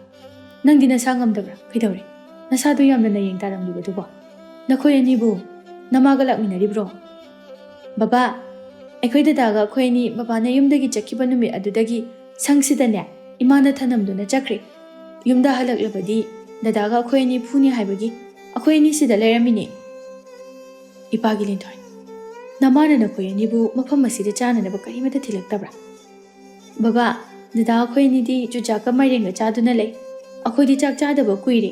ꯅꯪꯗꯤ ꯅꯁꯥ ꯉꯝꯗꯕ꯭ꯔꯥ? ꯀꯩꯗꯧꯔꯦ? ꯅꯁꯥꯗꯨ ꯌꯥꯝꯅ ꯅꯌꯦꯡ ꯇꯥꯔꯝꯂꯤꯕꯗꯨꯕꯣ? ꯅꯈꯣꯏ ꯑꯅꯤꯕꯨ ꯅꯃꯥꯒ ꯂꯥꯛꯃꯤꯟꯅꯔꯤꯕ꯭ꯔꯣ?" "ꯕꯕꯥ, ꯑꯩꯈꯣꯏ ꯗꯗꯥꯒ ꯑꯩꯈꯣꯏ ꯑꯅꯤ ꯕꯕꯥꯅ ꯌꯨꯝꯗꯒꯤ ꯆꯠꯈꯤꯕ ꯅꯨꯃꯤꯠ ꯑꯗꯨꯗꯒꯤ ꯁꯪꯁꯤꯗꯅꯦ ꯏꯃꯥꯅ ꯊꯅꯝꯗꯨꯅ ꯆꯠꯈ꯭ꯔꯦ꯫ ꯌꯨꯝꯗ ꯍꯜꯂꯛꯂꯕꯗꯤ ꯗꯗꯥꯒ ꯑꯩꯈꯣꯏ ꯑꯅꯤ ꯐꯨꯅꯤ ꯍꯥꯏꯕꯒꯤ ꯑꯩꯈꯣꯏ ꯑꯅꯤ ꯁꯤꯗ ꯂꯩꯔꯝꯃꯤꯅꯦ"꯫ ꯏꯄꯥꯒꯤ ꯂꯤꯟꯊꯣꯏ, "ꯅꯃꯥꯅ ꯅꯈꯣꯏ ꯑꯅꯤꯕꯨ ꯃꯐꯝ ꯑꯁꯤꯗ ꯆꯥꯅꯅꯕ ꯀꯔꯤꯃꯠꯇ ꯊꯤꯜꯂꯛꯇꯕ꯭ꯔꯥ?" "ꯕꯕꯥ, ꯗꯗꯥ ꯑꯩꯈꯣꯏ ꯑꯅꯤꯗꯤ ꯆꯨꯖꯥꯛꯀ ꯃꯥꯏꯔꯦꯟꯒ ꯆꯥꯗꯨꯅ ꯂꯩ꯫ ꯑꯩꯈꯣꯏꯗꯤ ꯆꯥꯛ ꯆꯥꯗꯕ ꯀꯨꯏꯔꯦ꯫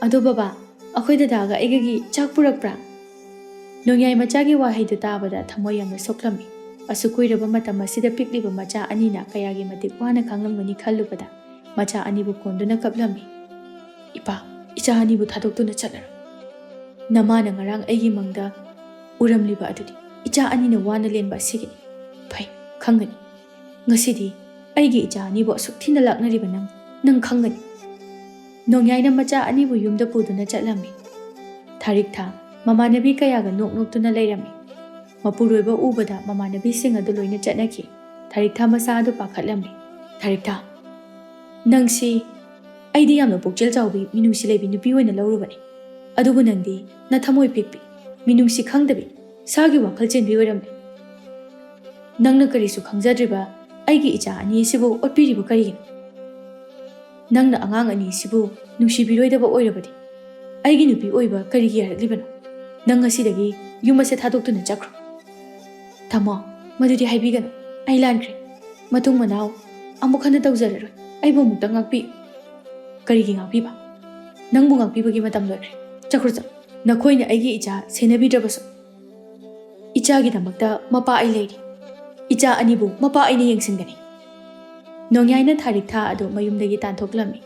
ꯑꯗꯣ ꯕꯕꯥ, ꯑꯩꯈꯣꯏ ꯗꯗꯥꯒ ꯑꯩꯒꯒꯤ ꯆꯥꯛ ꯄꯨꯔꯛꯄ꯭ꯔꯥ?" ꯅꯣꯡꯌꯥꯏ ꯃꯆꯥꯒꯤ ꯋꯥꯍꯩꯗꯨ ꯇꯥꯕꯗ ꯊꯃꯣꯏ ꯌꯥꯝꯅ ꯁꯣꯛꯂꯝꯃꯤ꯫ ꯑꯁꯨꯛ ꯀꯨꯏꯔꯕ ꯃꯇꯝ ꯑꯁꯤꯗ ꯄꯤꯛꯂꯤꯕ ꯃꯆꯥ ꯑꯅꯤꯅ ꯀꯌꯥꯒꯤ ꯃꯇꯤꯛ ꯋꯥꯅ ꯈꯥꯡꯂꯝꯒꯅꯤ ꯈꯜꯂꯨꯕꯗ ꯃꯆꯥ ꯑꯅꯤꯕꯨ ꯀꯣꯟꯗꯨꯅ ꯀꯞꯂꯝꯃꯤ꯫ "ꯏꯄꯥ, ꯏꯆꯥ ꯑꯅꯤꯕꯨ ꯊꯥꯗꯣꯛꯇꯨꯅ ꯆꯠꯂꯔꯣ꯫ ꯅꯃꯥꯅ ꯉꯔꯥꯡ ꯑꯩꯒꯤ ꯃꯪꯗ ꯎꯔꯝꯂꯤꯕ ꯑꯗꯨꯗꯤ ꯏꯆꯥ ꯑꯅꯤꯅ ꯋꯥꯅ ꯂꯦꯟꯕ ꯑꯁꯤꯒꯤꯅꯤ꯫ ꯐꯩ, ꯈꯪꯒꯅꯤ꯫ ꯉꯁꯤꯗꯤ ꯑꯩꯒꯤ ꯏꯆꯥ ꯑꯅꯤꯕꯨ ꯑꯁꯨꯛ ꯊꯤꯅ ꯂꯥꯛꯅꯔꯤꯕ ꯅꯪ, ꯅꯪ ꯈꯪꯒꯅꯤ"꯫ ꯅꯣꯡꯌꯥꯏꯅ ꯃꯆꯥ ꯑꯅꯤꯕꯨ ꯌꯨꯝꯗ ꯄꯨꯗꯨꯅ ꯆꯠꯂꯝꯃꯤ꯫ ꯊꯥꯔꯤꯛꯊꯥ ꯃꯃꯥꯟꯅꯕꯤ ꯀꯌꯥꯒ ꯅꯣꯛ ꯅꯣꯛꯇꯨꯅ ꯂꯩꯔꯝꯃꯤ꯫ ꯃꯄꯨꯔꯣꯏꯕ ꯎꯕꯗ ꯃꯃꯥꯟꯅꯕꯤꯁꯤꯡ ꯑꯗꯨ ꯂꯣꯏꯅ ꯆꯠꯅꯈꯤ꯫ ꯊꯥꯔꯤꯛꯊꯥ ꯃꯁꯥ ꯑꯗꯨ ꯄꯥꯈꯠꯂꯝꯃꯤ꯫ "ꯊꯥꯔꯤꯛꯊꯥ, ꯅꯪꯁꯤ ꯑꯩꯗꯤ ꯌꯥꯝꯅ ꯄꯨꯛꯆꯦꯜ ꯆꯥꯎꯕꯤ, ꯃꯤꯅꯨꯡꯁꯤ ꯂꯩꯕꯤ ꯅꯨꯄꯤ ꯑꯣꯏꯅ ꯂꯧꯔꯨꯕꯅꯤ꯫ ꯑꯗꯨꯕꯨ ꯅꯪꯗꯤ ꯅꯊꯃꯣꯏ ꯄꯤꯛꯄꯤ, ꯃꯤꯅꯨꯡꯁꯤ ꯈꯪꯗꯕꯤ, ꯁꯥꯒꯤ ꯋꯥꯈꯜ ꯆꯦꯟꯕꯤ ꯑꯣꯏꯔꯝꯂꯦ꯫ ꯅꯪꯅ ꯀꯔꯤꯁꯨ ꯈꯪꯖꯗ꯭ꯔꯤꯕ ꯑꯩꯒꯤ ꯏꯆꯥ ꯑꯅꯤ ꯑꯁꯤꯕꯨ ꯑꯣꯠꯄꯤꯔꯤꯕ ꯀꯔꯤꯒꯤꯅꯣ? ꯅꯪꯅ ꯑꯉꯥꯡ ꯑꯅꯤ ꯑꯁꯤꯕꯨ ꯅꯨꯡꯁꯤꯕꯤꯔꯣꯏꯗꯕ ꯑꯣꯏꯔꯕꯗꯤ ꯑꯩꯒꯤ ꯅꯨꯄꯤ ꯑꯣꯏꯕ ꯀꯔꯤꯒꯤ ꯌꯥꯔꯛꯂꯤꯕꯅꯣ? ꯅꯪ ꯉꯁꯤꯗꯒꯤ ꯌꯨꯝ ꯑꯁꯦ ꯊꯥꯗꯣꯛꯇꯨꯅ ꯆꯠꯈ꯭ꯔꯣ꯫ ꯊꯝꯃꯣ, ꯃꯗꯨꯗꯤ ꯍꯥꯏꯕꯤꯒꯅꯨ꯫ ꯑꯩ ꯂꯥꯟꯈ꯭ꯔꯦ꯫ ꯃꯇꯨꯡ ꯃꯅꯥꯎ ꯑꯃꯨꯛ ꯍꯟꯅ ꯇꯧꯖꯔꯔꯣꯏ꯫ ꯑꯩꯕꯨ ꯑꯃꯨꯛꯇ ꯉꯥꯛꯄꯤꯌꯨ꯫ ꯀꯔꯤꯒꯤ ꯉꯥꯛꯄꯤꯕ? ꯅꯪꯕꯨ ꯉꯥꯛꯄꯤꯕꯒꯤ ꯃꯇꯝ ꯂꯣꯏꯈ꯭ꯔꯦ꯫ ꯆꯠꯈ꯭ꯔꯣ, ꯆꯠ-, ꯅꯈꯣꯏꯅ ꯑꯩꯒꯤ ꯏꯆꯥ ꯁꯦꯟꯅꯕꯤꯗ꯭ꯔꯕꯁꯨ ꯏꯆꯥꯒꯤꯗꯃꯛꯇ ꯃꯄꯥ ꯑꯩ ꯂꯩꯔꯤ꯫ ꯏꯆꯥ ꯑꯅꯤꯕꯨ ꯃꯄꯥ ꯑꯩꯅ ꯌꯦꯡꯁꯤꯟꯒꯅꯤ꯫ ꯅꯣꯡꯌꯥꯏꯅ ꯊꯥꯔꯤꯛꯊꯥ ꯑꯗꯨ ꯃꯌꯨꯝꯗꯒꯤ ꯇꯥꯟꯊꯣꯛꯂꯝꯃꯤ꯫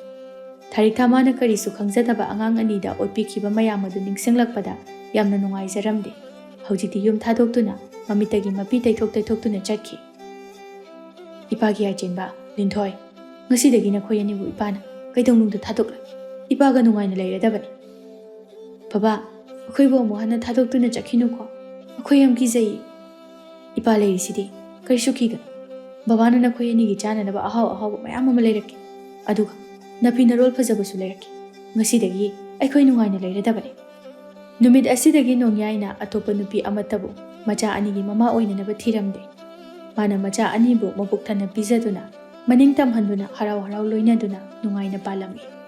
ꯊꯥꯔꯤꯛꯊꯥ ꯃꯥꯅ ꯀꯔꯤꯁꯨ ꯈꯪꯖꯗꯕ ꯑꯉꯥꯡ ꯑꯅꯤꯗ ꯑꯣꯠꯄꯤꯈꯤꯕ ꯃꯌꯥꯝ ꯑꯗꯨ ꯅꯤꯡꯁꯤꯡꯂꯛꯄꯗ ꯌꯥꯝꯅ ꯅꯨꯡꯉꯥꯏꯖꯔꯝꯗꯦ꯫ ꯍꯧꯖꯤꯛꯇꯤ ꯌꯨꯝ ꯊꯥꯗꯣꯛꯇꯨꯅ ꯃꯃꯤꯠꯇꯒꯤ ꯃꯄꯤ ꯇꯩꯊꯣꯛ ꯇꯩꯊꯣꯛꯇꯨꯅ ꯆꯠꯈꯤ꯫ ꯏꯄꯥꯒꯤ ꯌꯥꯏꯆꯦꯟꯕ, ꯂꯤꯟꯊꯣꯏ, ꯉꯁꯤꯗꯒꯤ ꯅꯈꯣꯏ ꯑꯅꯤꯕꯨ ꯏꯄꯥꯅ ꯀꯩꯗꯧꯅꯨꯡꯗ ꯊꯥꯗꯣꯛꯂꯣꯏ꯫ ꯏꯄꯥꯒ ꯅꯨꯡꯉꯥꯏꯅ ꯂꯩꯔꯗꯕꯅꯤ꯫ ꯕꯕꯥ, ꯑꯩꯈꯣꯏꯕꯨ ꯑꯃꯨꯛ ꯍꯟꯅ ꯊꯥꯗꯣꯛꯇꯨꯅ ꯆꯠꯈꯤꯅꯨꯀꯣ꯫ ꯑꯩꯈꯣꯏ ꯌꯥꯝ ꯀꯤꯖꯩꯌꯦ꯫ ꯏꯄꯥ ꯂꯩꯔꯤꯁꯤꯗꯤ, ꯀꯔꯤꯁꯨ ꯀꯤꯒꯅꯨ꯫ ꯕꯕꯥꯅ ꯅꯈꯣꯏ ꯑꯅꯤꯒꯤ ꯆꯥꯅꯅꯕ ꯑꯍꯥꯎ ꯑꯍꯥꯎꯕ ꯃꯌꯥꯝ ꯑꯃ ꯂꯩꯔꯛꯀꯦ꯫ ꯑꯗꯨꯒ ꯅꯐꯤ ꯅꯔꯣꯜ ꯐꯖꯕꯁꯨ ꯂꯩꯔꯛꯀꯦ꯫ ꯉꯁꯤꯗꯒꯤ ꯑꯩꯈꯣꯏ ꯅꯨꯡꯉꯥꯏꯅ ꯂꯩꯔꯗꯕꯅꯤ꯫ ꯅꯨꯃꯤꯠ ꯑꯁꯤꯗꯒꯤ ꯅꯣꯡꯌꯥꯏꯅ ꯑꯇꯣꯞꯄ ꯅꯨꯄꯤ ꯑꯃꯠꯇꯕꯨ ꯃꯆꯥ ꯑꯅꯤꯒꯤ ꯃꯃꯥ ꯑꯣꯏꯅꯅꯕ ꯊꯤꯔꯝꯗꯦ꯫ ꯃꯥꯅ ꯃꯆꯥ ꯑꯅꯤꯕꯨ ꯃꯕꯨꯛ ꯊꯟꯅ ꯄꯤꯖꯗꯨꯅ, ꯃꯅꯤꯡ ꯇꯝꯍꯟꯗꯨꯅ, ꯍꯔꯥꯎ ꯍꯔꯥꯎ ꯂꯣꯏꯅꯗꯨꯅ ꯅꯨꯡꯉꯥꯏꯅ ꯄꯥꯜꯂꯝꯃꯤ꯫